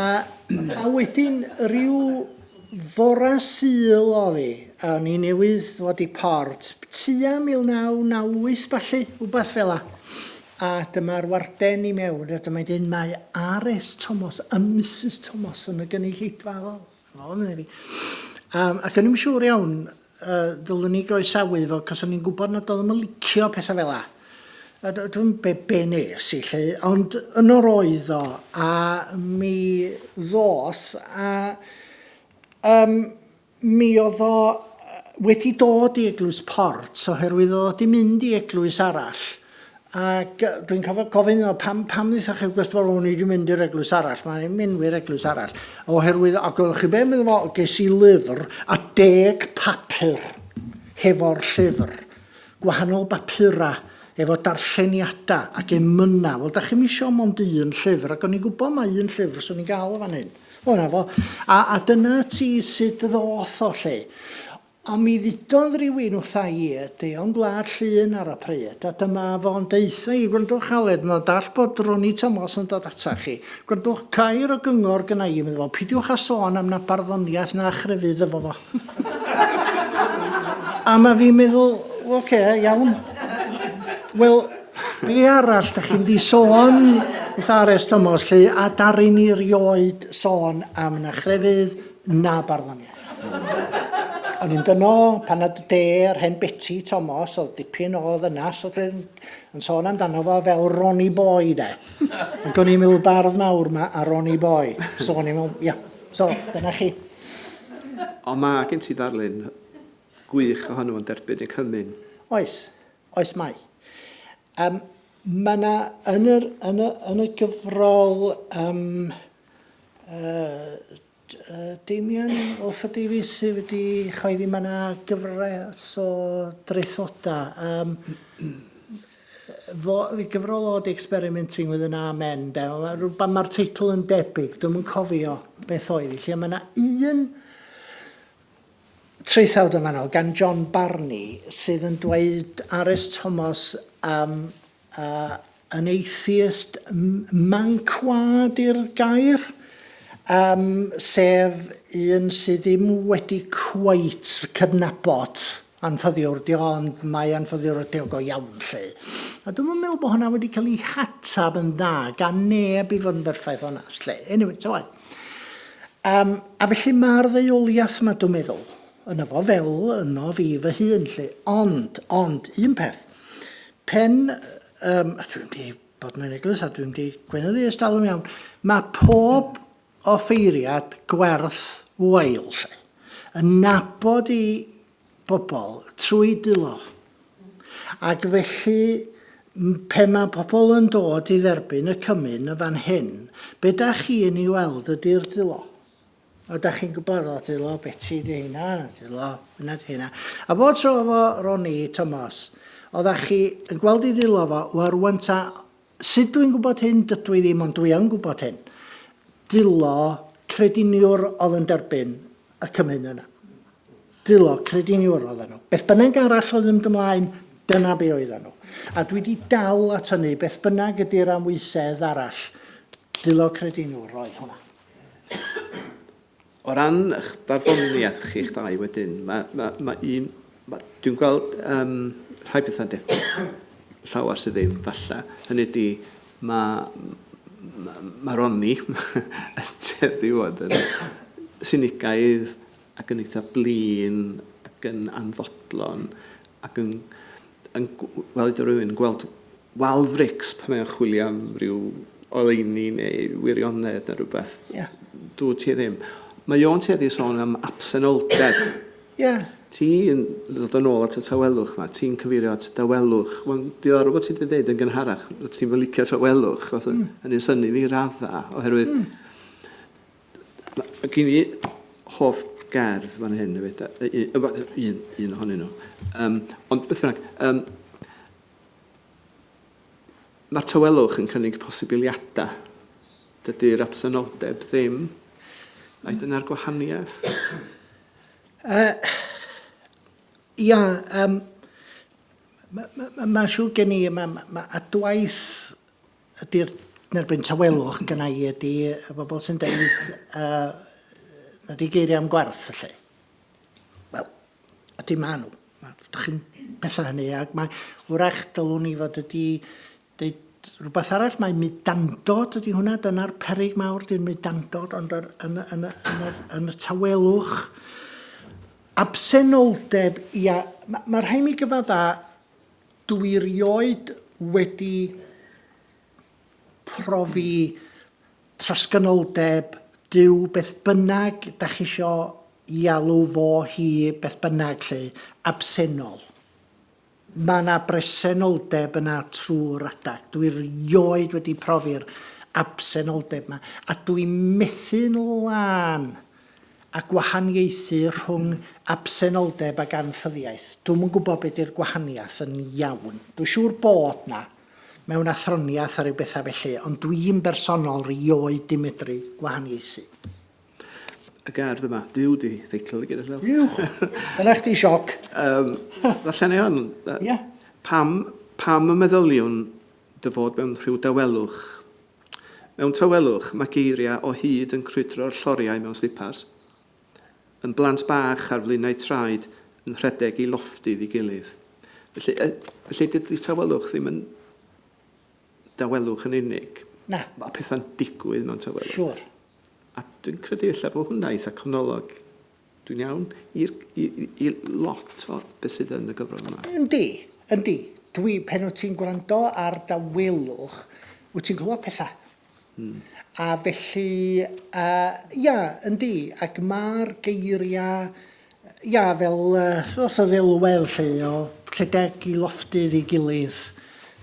A, a wedyn rhyw Fora Sul oedd hi, a o'n i newydd ddod i Port, tua 1998 ballu, wbath fel 'a. A dyma'r warden i mewn, a dyma'n dweud, mae RS Thomas a Misus Thomas yn y gynulleidfa. Wel, o, medde fi. Um, ac o'n i'm siŵr iawn, uh, ddylwn i groesawu fo, cos o'n i'n gwybod nad oedd o'n licio pethau fel 'a. A dwi'n be, be nes i lle, ond yno roedd o, a mi ddoth, a um, mi oedd o wedi dod i Eglwys Port oherwydd oedd o wedi mynd i eglwys arall. Ac dwi'n cofio gofyn iddo pam, pam ddaethoch chi Eglwys Port, o'n i wedi mynd i'r eglwys arall, mae'n mynd i'r eglwys arall. Oherwydd, ac oeddech chi be, meddwl fo, ges i lyfr a deg papur hefo'r llyfr. Gwahanol bapurau efo darlleniadau ac emynau. Wel, da chi'm isio mond un llyfr, ac o'n i'n gwybod mai un llyfr 'swn i'n gael o fan hyn. O, 'na fo. A, a dyna ti sut ddoth o 'lly. Ond mi ddudodd rhywun wrtha i, Deon Gwlad Llŷn ar y pryd, a dyma fo'n deutha i, gwrandwch Aled, mae'n dall bod Ronnie Tomos yn dod ata chi. Gwrandwch, gair o gyngor gynna i, medda fo, pidiwch â sôn am na barddoniaeth na chrefydd efo fo. A mae fi'n meddwl, oce, okay, iawn. Wel, be arall da chi'n di sôn wrth R.S. Thomas lle, a daru ni rioed sôn am na chrefydd na barddoniaeth. O'n i'n dyno pan nad de yr hen Betty Thomas, oedd dipyn o ddynas, oedd yn, yn sôn amdano fo fel Ronnie Boy, de. Ac o'n i'n meddwl bardd mawr ma a Ronnie Boy. So o'n i'n meddwl, ia. So, dyna chi. Ond mae gen ti ddarlun gwych ohono fo'n derbyn y cymun. Oes, oes mae. Um, mae yna, yn, yr, yn, y, yn y gyfrol um, uh, Damian Walford Davies sydd wedi chyhoeddi mae yna gyfres o draethodau. Um, fo, gyfrol o The Experimenting with an Amen. De. Mae'r ma teitl yn debyg, dwi'm yn cofio beth oedd hi. Lle mae yna un traethawd yn fanno gan John Barney sydd yn dweud R.S. Thomas um, uh, an atheist manquad i'r gair, um, sef un sydd ddim wedi cweit cydnabod anffyddiwr di ond mae anffyddiwr ydi o go iawn 'lly. A dwi'm yn meddwl bod hwnna wedi cael ei hatab yn dda gan neb i fod yn berffaith onast 'lly. Anyway, ta waeth. Um, a felly mae'r ddeuoliaeth yma, dwi'n meddwl, yno fo fel yno fi fy hun 'lly. Ond, ond, un peth, pen, um, a dwi'n di bod mewn eglwys a dwi'n di gweinyddu ers talwm iawn, mae pob offeiriad gwerth wael 'lly, yn nabod i bobl trwy dulo. Ac felly, pe mae pobl yn dod i dderbyn y cymun yn fan hyn, be da chi'n ei weld ydy'r dulo. A da chi'n gwybod, o, dulo Beti di hynna, dulo hynna di hynna. A bob tro efo Ronnie Thomas, oeddach chi yn gweld ei ddulo fo, wel rwan ta, sut dwi'n gwybod hyn, dydw i ddim, ond dwi yn gwybod hyn. Dulo crediniwr oedd yn derbyn y cymun yna. Dulo crediniwr oedden nhw. Beth bynnag arall oedd yn mynd ymlaen, dyna be oedden nhw. A dwi wedi dal at hynny, beth bynnag ydy'r amwysedd arall, dulo crediniwr oedd hwnna. O ran eich barddoniaeth chi'ch dau wedyn, mae, mae, mae un... Mae, dwi'n gweld um, rhai pethau'n debyg, llawer sydd ddim falle. Hynny ydy, mae, mae, mae Ronnie yn tueddu i fod yn sinigaidd ac yn eitha blin ac yn anfodlon ac yn, yn fel ydy rhywun, gweld wal frics pan mae o'n chwilio am ryw oleuni neu wirionedd neu rhywbeth. Yeah. Dwi ti ddim. Mae o'n tueddu i sôn am absenoldeb. Yeah. Ti'n dod yn ôl at y tawelwch yma, ti'n cyfeirio at dawelwch. Mae'n diddorol bod ti wedi dweud yn gynharach, ti'n fy licio tawelwch, oedd mm. yn un synnu fi radda, oherwydd mm. Mae gen i hoff gerdd fan hyn hefyd, un, un, un ohonyn nhw. Um, ond beth bynnag, um, Mae'r tawelwch yn cynnig posibiliadau. Dydy'r absenoldeb ddim. Ai dyna'r gwahaniaeth? Uh, ia, um, mae'n ma, ma, ma siŵr gen i, mae ma, ma adwaith ydy'r nerbyn tawelwch gyna i ydy y bobl sy'n deud uh, nad i geiriau am gwerth, felly. Wel, Ydy, maen nhw. Ma, dych chi'n pethau hynny, ac mae, wrach dylwn i fod ydi deud rhywbeth arall, mae mudandod ydy hwnna, dyna'r peryg mawr, di'r mudandod, ond yr, yn, yn, yn, yn, yn y tawelwch, absenoldeb, ia, mae ma rhaid mi gyfadda, dwi rioed wedi profi trosgynoldeb, Duw, beth bynnag dach chi isio i alw fo, hi, beth bynnag 'lly, absennol. Mae 'na bresenoldeb yna trwy'r adag. Dwi rioed wedi profi'r absenoldeb 'ma, a dwi methu'n lân a gwahaniaethu rhwng absenoldeb ac anffyddiaeth. Dwi'm yn gwybod be 'di'r gwahaniaeth yn iawn. Dwi'n siŵr bod 'na, mewn athroniaeth a rhyw bethau felly, ond dwi'n bersonol rioed 'di medru gwahaniaethu. Y gerdd yma, Duw di theitl i gyda llaw. Iwch! Dyna chdi sioc. Um, Ddarllen i hon. Ie. Pam, pam y meddyliwn dy fod mewn rhyw dawelwch? Mewn tawelwch, mae geiriau o hyd yn crwydro'r lloriau mewn slipars. Yn blant bach ar flaenau traed yn rhedeg i lofftydd i gilydd. Felly, felly dydy tawelwch ddim yn dawelwch yn unig. Na. Mae pethau'n digwydd mewn tawelwch. Siŵr. A dwi'n credu ella bod hwnna eitha canolog, dwi'n iawn, i'r, i, i, i lot o beth sydd yn y gyfrol yma. Yndi, yndi. Dwi, pen wyt ti'n gwrando ar dawelwch, wyt ti'n clywed pethau. A felly, uh, ia, yndi, ac mae'r geiriau, ia, fel uh, roth o ddelwedd lle, o lledeg i lofftydd i gilydd,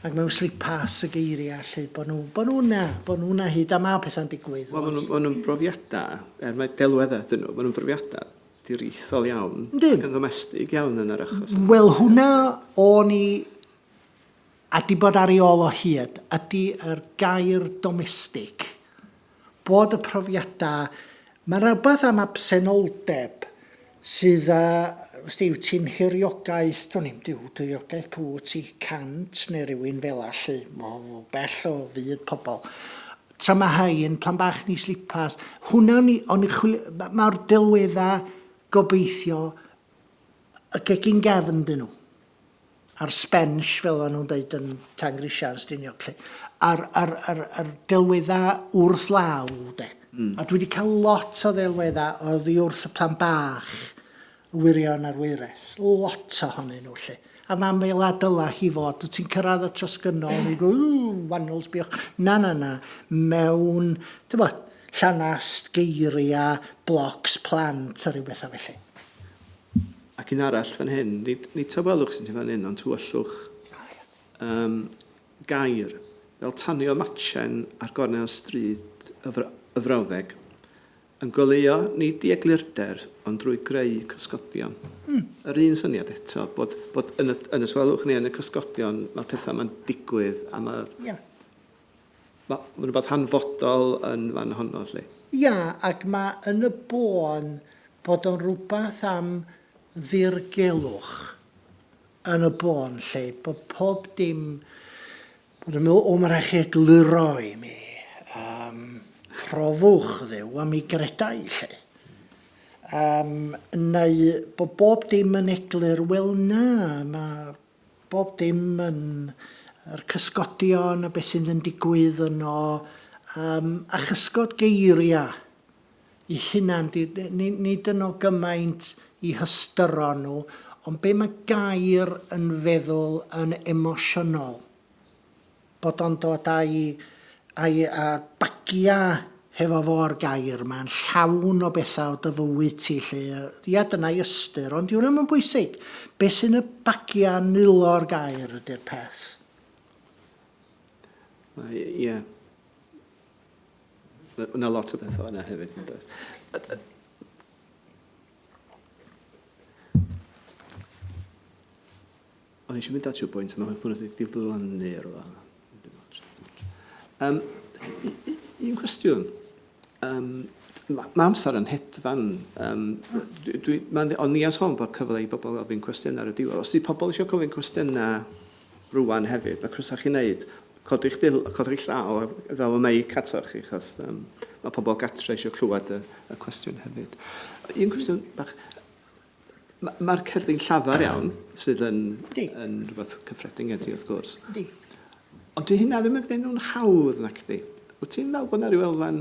ac mewn slipas y geiriau lle, bod nhw, bod nhw na, bod nhw na hyd, a mae pethau'n digwydd. Wel, maen nhw'n nhw brofiadau, er mae delweddau dyn nhw, maen nhw'n brofiadau diriaethol iawn. Yndyn. Ac yn ddomestig iawn yn yr achos. Wel, hwnna o'n i A 'di bod ar ei ôl o hyd ydi yr gair domestig. Bod y profiadau... Mae rhywbeth am absenoldeb sydd â, wsti, wyt ti'n hiriogaeth, dwn i'm, duw, diriogaeth pw wyt ti, 100 neu rywun fela 'lly, o bell o fyd pobl. Tra mae rhain, plan bach yn ei slipas, hwnna o'n i, o'n i chwilio, mae'r delweddau gobeithio y gegin gefn 'dyn nhw. a'r sbensh fel o'n nhw'n deud yn Tangrisha yn Stiniog 'lly, a'r, a'r, a'r, a'r delweddau wrth law de. A dwi wedi cael lot o ddelweddau oddi wrth y plant bach, y wyrion a'r wyres, lot ohonyn nhw 'lly. A ma' fel a dyla hi fod, wyt ti'n cyrraedd y trosgynnol, neu ww, wannwl, sbiwch. Na, na, na, mewn, tibod, llanast, geiriau, blocs plant a rhyw bethau felly. Ac un arall fan hyn, nid, nid tawelwch sy'n fan hyn, ond tywyllwch. Um, gair, fel tanio matchen ar gornel stryd y, fr y frawddeg, yn goleuo nid i eglurder, ond drwy greu cysgodion. Yr un syniad eto, bod, bod yn y, yn y tawelwch neu yn y cysgodion, mae'r pethau yma'n digwydd a mae'r... Yeah. Mae ma rhywbeth hanfodol yn fan honno, lle. Ia, ac mae yn y bôn bod o'n rhywbeth am ddirgelwch yn y bôn, lle, bod pob dim, bod yn meddwl, o, mae rhaid chi egluro i mi, um, profwch Dduw a mi greda i, lle. Um, neu bod bob dim yn eglur, wel na, mae Bob dim yn yr cysgodion a beth sydd yn digwydd yno, um, a chysgod geiriau i hunan, nid yno gymaint i hystyron nhw, ond be mae gair yn feddwl yn emosiynol. Bod o'n dod â'i a'i a bagia hefo fo'r gair 'ma yn llawn o betha o dy fywyd ti 'lly. Ia, dyna'i ystyr, ond 'di hwnna 'm yn bwysig. Be sy'n y bagia yn nilo'r gair ydy'r peth. Mae, ie. Mae yna lot o bethau yna hefyd, yn does? O'n i eisiau mynd at ryw bwynt, mae hwn wedi diflannu rwan. Um, un cwestiwn. Um, mae ma amser yn hedfan. Um, dwi, ma, o'n i sôn bod cyfle i bobl ofyn cwestiynau ar y diwedd. Os di pobl eisiau gofyn cwestiynau rwan hefyd, mae croeso chi wneud. Codi'ch dil, codi'ch llaw a ddaw y meic atoch chi, achos um, mae pobl gatre eisiau clywed y, y cwestiwn hefyd. Un cwestiwn bach. Mae'r cerddi'n llafar iawn, sydd yn, yn rhywbeth cyffredin gen ti, wrth gwrs. Yndi. Ond di hynna ddim yn gwneud nhw'n hawdd, nac di? Wyt ti'n meddwl bod yna rhyw elfen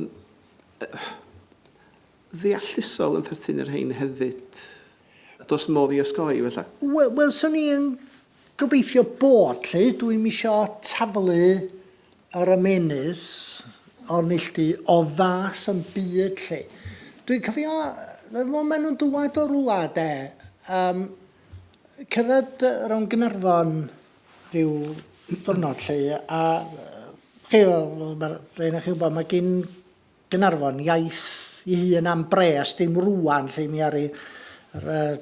ddeallusol yn perthyn i'r rhain hefyd? A does modd i osgoi, felly? Wel, wel, swn i yn gobeithio bod, lle. Dwi'm isio taflu yr ymennydd o'r neilltu o fas yn byd 'lly. Dwi'n cofio, wel maen nhw'n dŵad o rwla de, um, cerdded rownd Gaernarfon rhyw diwrnod 'lly, a chi, mae'r rhai ohonoch chi'n gwybod, mae gin Gaernarfon iaith ei hun am bres, dim rŵan 'lly, mi aru yr yy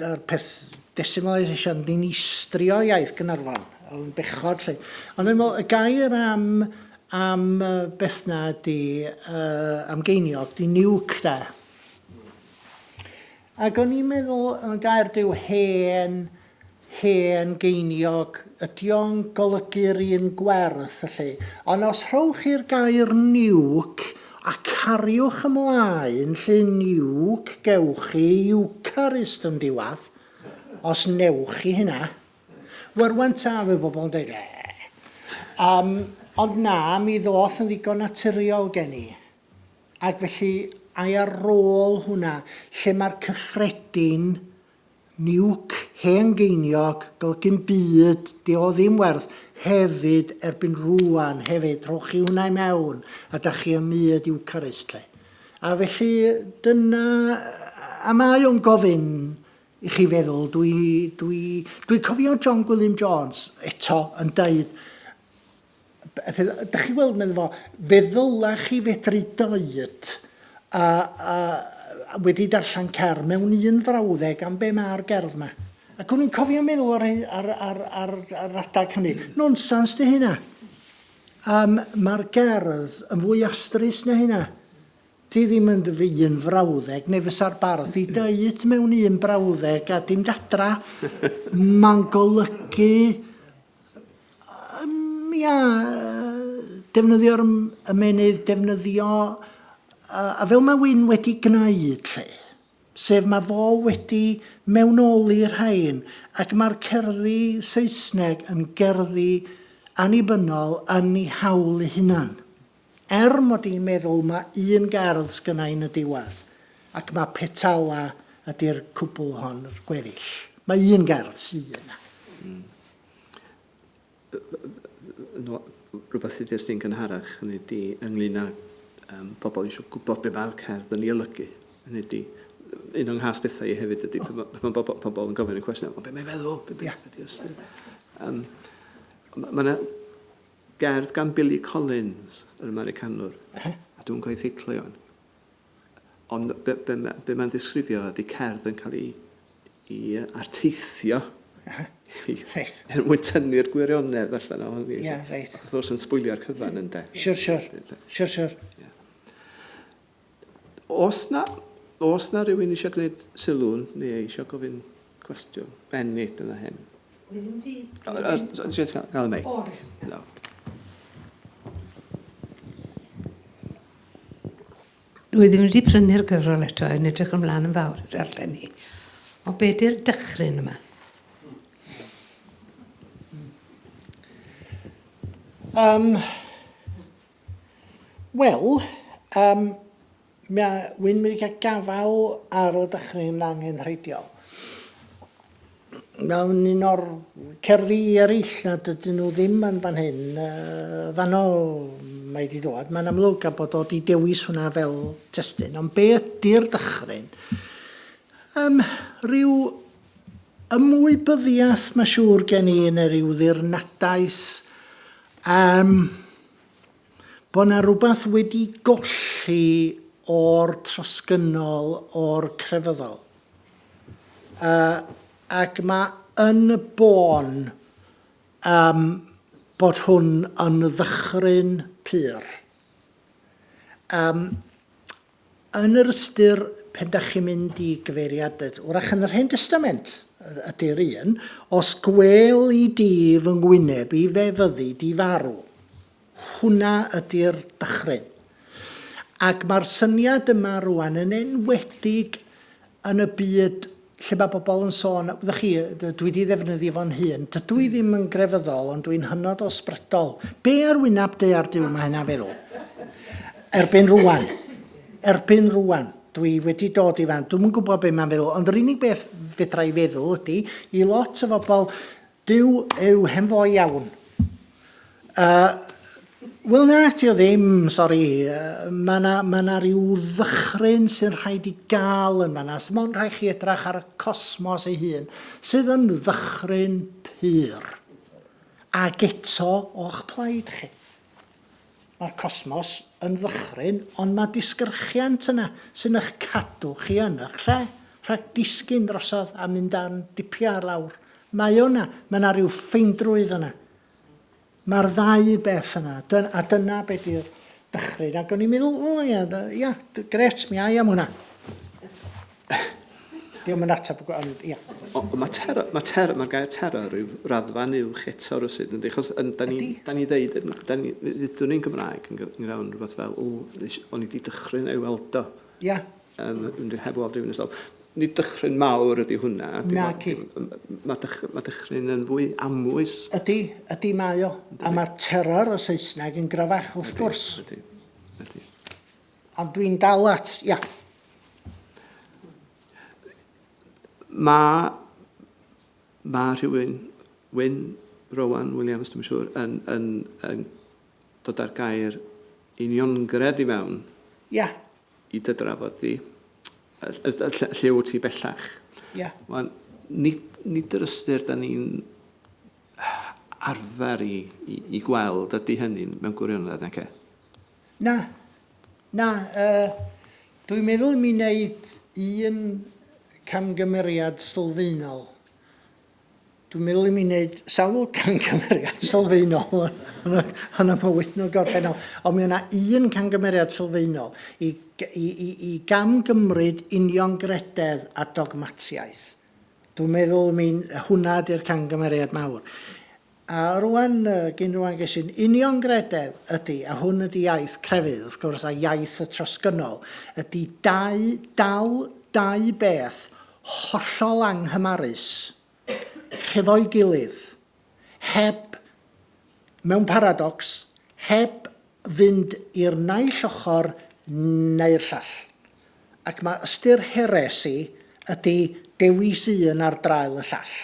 yr peth decimalisation dinistrio iaith Gaernarfon, oedd yn bechod 'lly. Ond dwi'n meddwl y gair am am beth 'na ydi yy am geiniog 'di niwc 'de. Ac o'n i'n meddwl, y gair Duw hen, hen geiniog, ydy o'n golygu'r un gwerth felly? Ond os rhowch chi'r gair niwc a cariwch ymlaen lle niwc gewch chi Eucharist yn diwadd, os newch chi hynna. Wel rwan ta, fydd bobl yn dweud, ee. Um, ond na, mi ddoth yn ddigon naturiol gen i. Ac felly, ai ar ôl hwnna, lle mae'r cyffredin, niwc hen geiniog, golygu'n byd, di o ddim werth, hefyd erbyn rŵan, hefyd, rhowch chi hwnna i mewn, a da chi ym myd Eucharist, lle. A felly, dyna, a mae o'n gofyn i chi feddwl, dwi, dwi, dwi cofio John Gwilym Jones eto yn deud, Dach chi'n gweld, medda fo, fe ddyla chi fedru dweud a, a, a wedi darllen cerdd mewn un frawddeg am be mae'r gerdd yma. Ac o'n i'n cofio meddwl ar, ar, ar, ar, ar adag hynny, nonsens di hynna. Um, Mae'r gerdd yn fwy astrus na hynna. Di ddim yn fy un frawddeg, neu fysa'r bardd di deud mewn un brawddeg a dim dadra. Mae'n golygu Yym, ia, defnyddio'r ymennydd, defnyddio, a fel mae Wyn wedi gwneud 'lly, sef mae fo wedi mewnoli'r rhain, ac mae'r cerddi Saesneg yn gerddi annibynnol yn ei hawl ei hunan. Er mod i'n meddwl ma' un gerdd sgynna i yn y diwedd, ac ma' petala ydi'r cwbl hon, yr gweddill. Mae un gerdd sy yna. Mm. No, rhywbeth i ddysgu'n gynharach, hynny ydi ynglyn â um, pobl eisiau gwybod be mae'r cerdd yn ei olygu. Hynny ydi, un o'n nghas bethau i hefyd ydy, oh. pan mae pobl yn gofyn y cwestiwn, o, be mae'n feddwl? Be, be, yeah. be, be, um, mae yna Gerdd gan Billy Collins, yr Americanwr, a dwi'm yn cofio teitl ei wan. Ond be, be, be mae'n ddisgrifio ydy cerdd yn cael ei, ei arteithio Reit. Er mwyn tynnu'r gwirionedd allan ohoni. Ie, yeah, reit. Wrth gwrs yn sbwylio'r cyfan ynde. Siwr, siwr. Siwr, siwr. Yeah. Os na, os na rhywun eisiau gwneud sylw neu eisiau gofyn cwestiwn, benni dyna hyn. Wi ddim di... Jyst gael y meic. O, reit. No. Dwi ddim wedi prynu'r gyfrol eto, yn edrych ymlaen yn fawr i darllen hi. Ond be di'r dychryn yma? Um, Wel, um, mae Wyn wedi cael gafael ar y dychryn angenrheidiol. Mewn un o'r cerddi eraill nad ydyn nhw ddim yn fan hyn, uh, fanno mae wedi dod. Mae'n amlwg a bod o wedi dewis hwnna fel testun. Ond be ydy'r dychryn? Um, rhyw ymwybyddiaeth, mae siŵr gen i, neu rhyw ddirnadaeth, um, Bod 'na rywbeth wedi golli o'r trosgynnol, o'r crefyddol. Uh, ac mae yn y bôn um, bod hwn yn ddychryn pur. Um, yn yr ystyr pen da chi'n mynd i gyfeiriad, wrach yn yr Hen Testament ydy'r un, os gwel i di fy ngwyneb i fe fyddi di farw. Hwnna ydy'r dychryn. Ac mae'r syniad yma rwan yn enwedig yn y byd lle mae bobl yn sôn, wyddoch chi, dwi wedi ddefnyddio fo'n hun, dydw i ddim yn grefyddol, ond dwi'n hynod o ysbrydol. Be ar wyneb daear Duw mae hynna feddwl? Erbyn rwan. Erbyn rwan. Dwi wedi dod i fan. Dwi'm yn gwybod be mae'n feddwl, ond yr unig beth fedra i feddwl ydy, i lot o bobl, Duw yw hen foi iawn. Uh, Wel na, ti o ddim, sori. Uh, mae yna ma na rhyw ddychryn sy'n rhaid i gael yn fanna. So, mae'n rhaid chi edrach ar y cosmos ei hun, sydd yn ddychryn pur. Ac eto o'ch plaid chi. Mae'r cosmos yn ddychryn, ond mae disgyrchiant yna sy'n eich cadw chi yn eich lle, rhag disgyn drosodd a mynd ar dipia ar lawr. Mae o yna, mae yna rhyw ffeindrwydd yna. Mae'r ddau beth yna, a dyna be di'r dychryn. Ac o'n i'n meddwl, o ia, ia, gret, mi ai am hwnna. Diolch yn ateb, ond ia. Ond mae terror, mae terror, mae'r gair terror rhyw raddfa'n uwch eto rywsut, yndi? Achos yn, da ni, da ni ddeud, da ni, ddudwn ni'n Gymraeg yn gyda'n rhywbeth fel, o, o'n i wedi dychryn ei weld o. Ia. Um, heb weld rhywun ystod. Nid dychryn mawr ydy hwnna. Na, ci. Mae dych, ma dychryn yn fwy amwys. Ydy, ydy mae o. A mae'r terror y Saesneg yn gryfach, wrth gwrs. Ydy, ydy. Ond dwi'n dal at, ia. Mae Mae rhywun, Wyn Rowan Williams, dwi'n siŵr, yn, yn, yn dod â'r gair uniongred i mewn. Ia. I dy drafod di. Lle, lle wyt ti bellach? Ia. Wan, nid, nid yr ystyr da ni'n arfer i, i, i gweld ydy hynny mewn gwirionedd, nac e? Na, na, uh, dwi'n meddwl i mi wneud un camgymeriad sylfaenol. Dwi'n meddwl i mi wneud sawl camgymeriad sylfaenol yn y, yn y mywyd nhw gorffennol, ond mi yna un camgymeriad sylfaenol i, i, i, i gamgymryd uniongrededd a dogmatiaeth. Dwi'n meddwl mi hwnna ydy'r camgymeriad mawr. A rwan, gyn rwan ges i'n uniongrededd ydy, a hwn ydy iaith crefydd, wrth gwrs, a iaith y trosgynnol, ydy dau, dal dau beth hollol anghymarus hefo'i gilydd, heb, mewn paradocs, heb fynd i'r naill ochr neu'r llall. Ac mae ystyr heresi ydy dewis un ar draul y llall.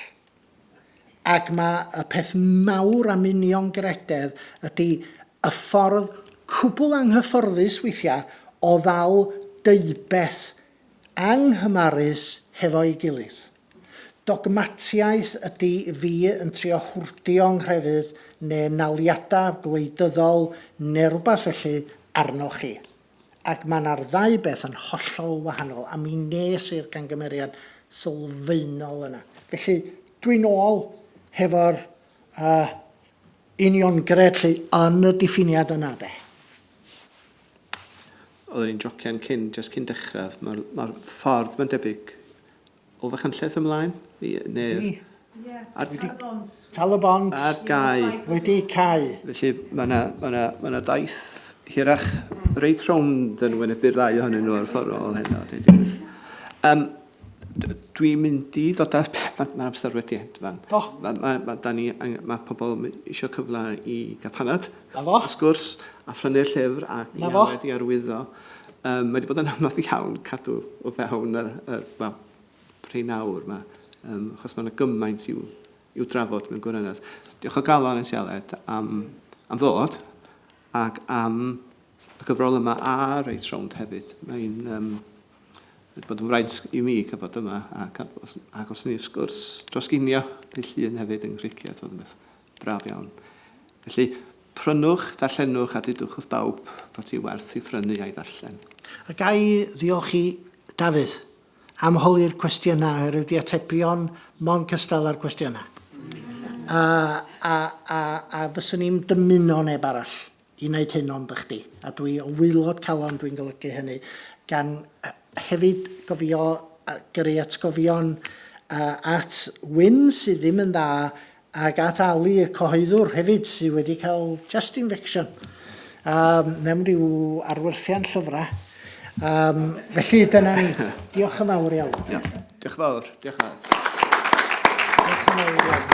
Ac mae y peth mawr am uniongrededd ydy y ffordd cwbl anghyfforddus weithiau o ddal deubeth anghymarus hefo'i gilydd. Dogmatiaeth ydy fi yn trio hwrdio nghrefydd neu naliadau gwleidyddol neu rywbeth felly arnoch chi. Ac mae 'na'r ddau beth yn hollol wahanol, a mi nes i'r camgymeriad sylfaenol yna. Felly, dwi'n ôl hefo'r uh, uniongred 'lly yn y diffiniad yna, de. Oedden ni'n jocian cyn, jyst cyn dechrau, mae'r ma ffordd mae'n debyg o Fachynlleth ymlaen? Neu... Ydy. Ie, Ar, Tal-y-bont. Tal-y-bont. Ar gau. Wedi cau. Felly mae yna ma na, ma na daith hirach reit rownd yn wynebu'r ddau ohonyn nhw ar ffordd ôl heno. Um, dwi'n mynd i ddod ar... Mae'r ma amser wedi hedfan. Do. Mae ma, ma, da ni, ma pobl eisiau cyfle i gael panad. Na fo. A sgwrs, a phrynu'r llyfr, ac Na fo. i wedi arwyddo. Um, mae wedi bod yn anodd iawn cadw o fewn yr, yr well, prin awr yma, um, achos mae yna gymaint i'w, i'w drafod mewn gwirionedd. Diolch o galon i ti, Aled, am, am ddod ac am y gyfrol yma a Reit Rownd hefyd. Mae'n um, wedi bod yn fraint i mi cael bod yma ac, ac os ni sgwrs dros ginio dydd Llun hefyd yng Nghricieth, oedd yn beth braf iawn. Felly, prynwch, darllenwch a dudwch wrth bawb bod hi werth i phrynu a'i ddarllen. A ga i ddiolch i Dafydd am holi'r cwestiynau, oherwydd 'di atebion mond cystal â'r cwestiynau. A, a, a, a fyswn i'n dymuno neb arall i wneud hyn ond y chdi. A dwi o waelod calon dwi'n golygu hynny, gan hefyd gofio gyrru atgofion at Wyn sydd ddim yn dda Ac at Ali y cyhoeddwr hefyd sydd wedi cael chest infection um, mewn rhyw arwerthiant llyfrau. Um, felly dyna ni. Diolch yn fawr iawn. Diolch. Diolch yn fawr. Diolch yn fawr. Diolch yn fawr iawn.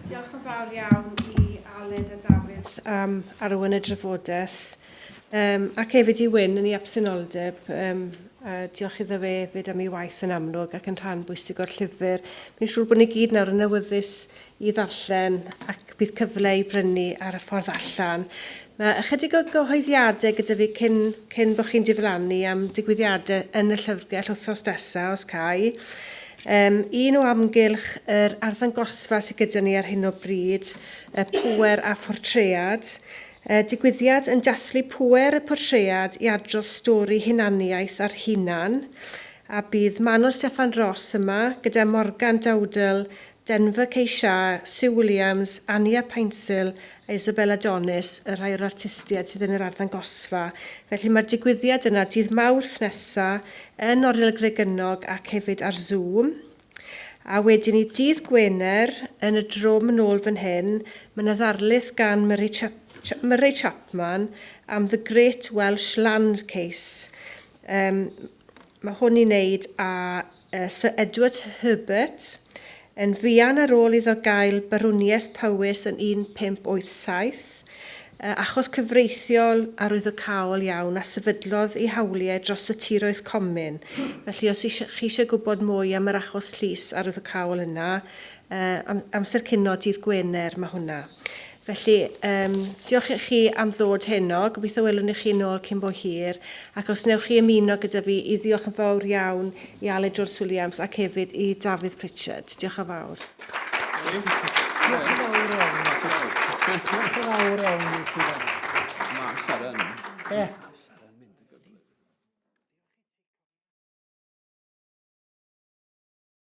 Diolch yn fawr iawn i Aled a Dafydd am arwain y drafodaeth. Um, ac hefyd i Wyn yn ei absenoldeb, um, a diolch iddo fe hefyd am ei waith yn amlwg ac yn rhan bwysig o'r llyfr. Fi'n siŵr bod ni gyd nawr yn awyddus i ddarllen ac bydd cyfle i brynu ar y ffordd allan. Mae ychydig o gyhoeddiadau gyda fi cyn, cyn bod chi'n diflannu am digwyddiadau yn y llyfrgell wythnos nesaf, os cai. Um, un o amgylch yr arddangosfa sydd gyda ni ar hyn o bryd, y pŵer a phortread. Y digwyddiad yn dathlu pŵer y portread i adrodd stori hunaniaeth a'r hunan, a bydd Manon Steffan Ros yma gyda Morgan Dowdell, Denver Keisha, Sue Williams, Ania Paintsil a Isabel Adonis, y rhai o'r artistiaid sydd yn yr arddangosfa. Felly mae'r digwyddiad yna dydd Mawrth nesa yn Oriel Gregynog ac hefyd ar Zoom. A wedyn ni dydd Gwener, yn y drwm nôl fan hyn, mae 'na ddarlith gan Murray, Chap Murray Chapman am The Great Welsh Land Case. Um, mae hwn i wneud â uh, Sir Edward Herbert, yn fuan ar ôl iddo gael barwniaeth Powys yn 1587. Achos cyfreithiol arwyddocaol iawn a sefydlodd ei hawliau dros y tiroedd comin. Felly os chi eisiau gwybod mwy am yr achos llys arwyddocaol yna, amser cino dydd Gwener mae hwnna. Felly, um, diolch i chi am ddod heno. Gobeithio welwn ni chi nôl cyn bo hir. Ac os newch chi ymuno gyda fi i ddiolch yn fawr iawn i Aled Jones Williams ac hefyd i Dafydd Pritchard. Diolch yn fawr. Diolch yn fawr iawn. Diolch yn fawr iawn i chi. Mae amser yn. Ie.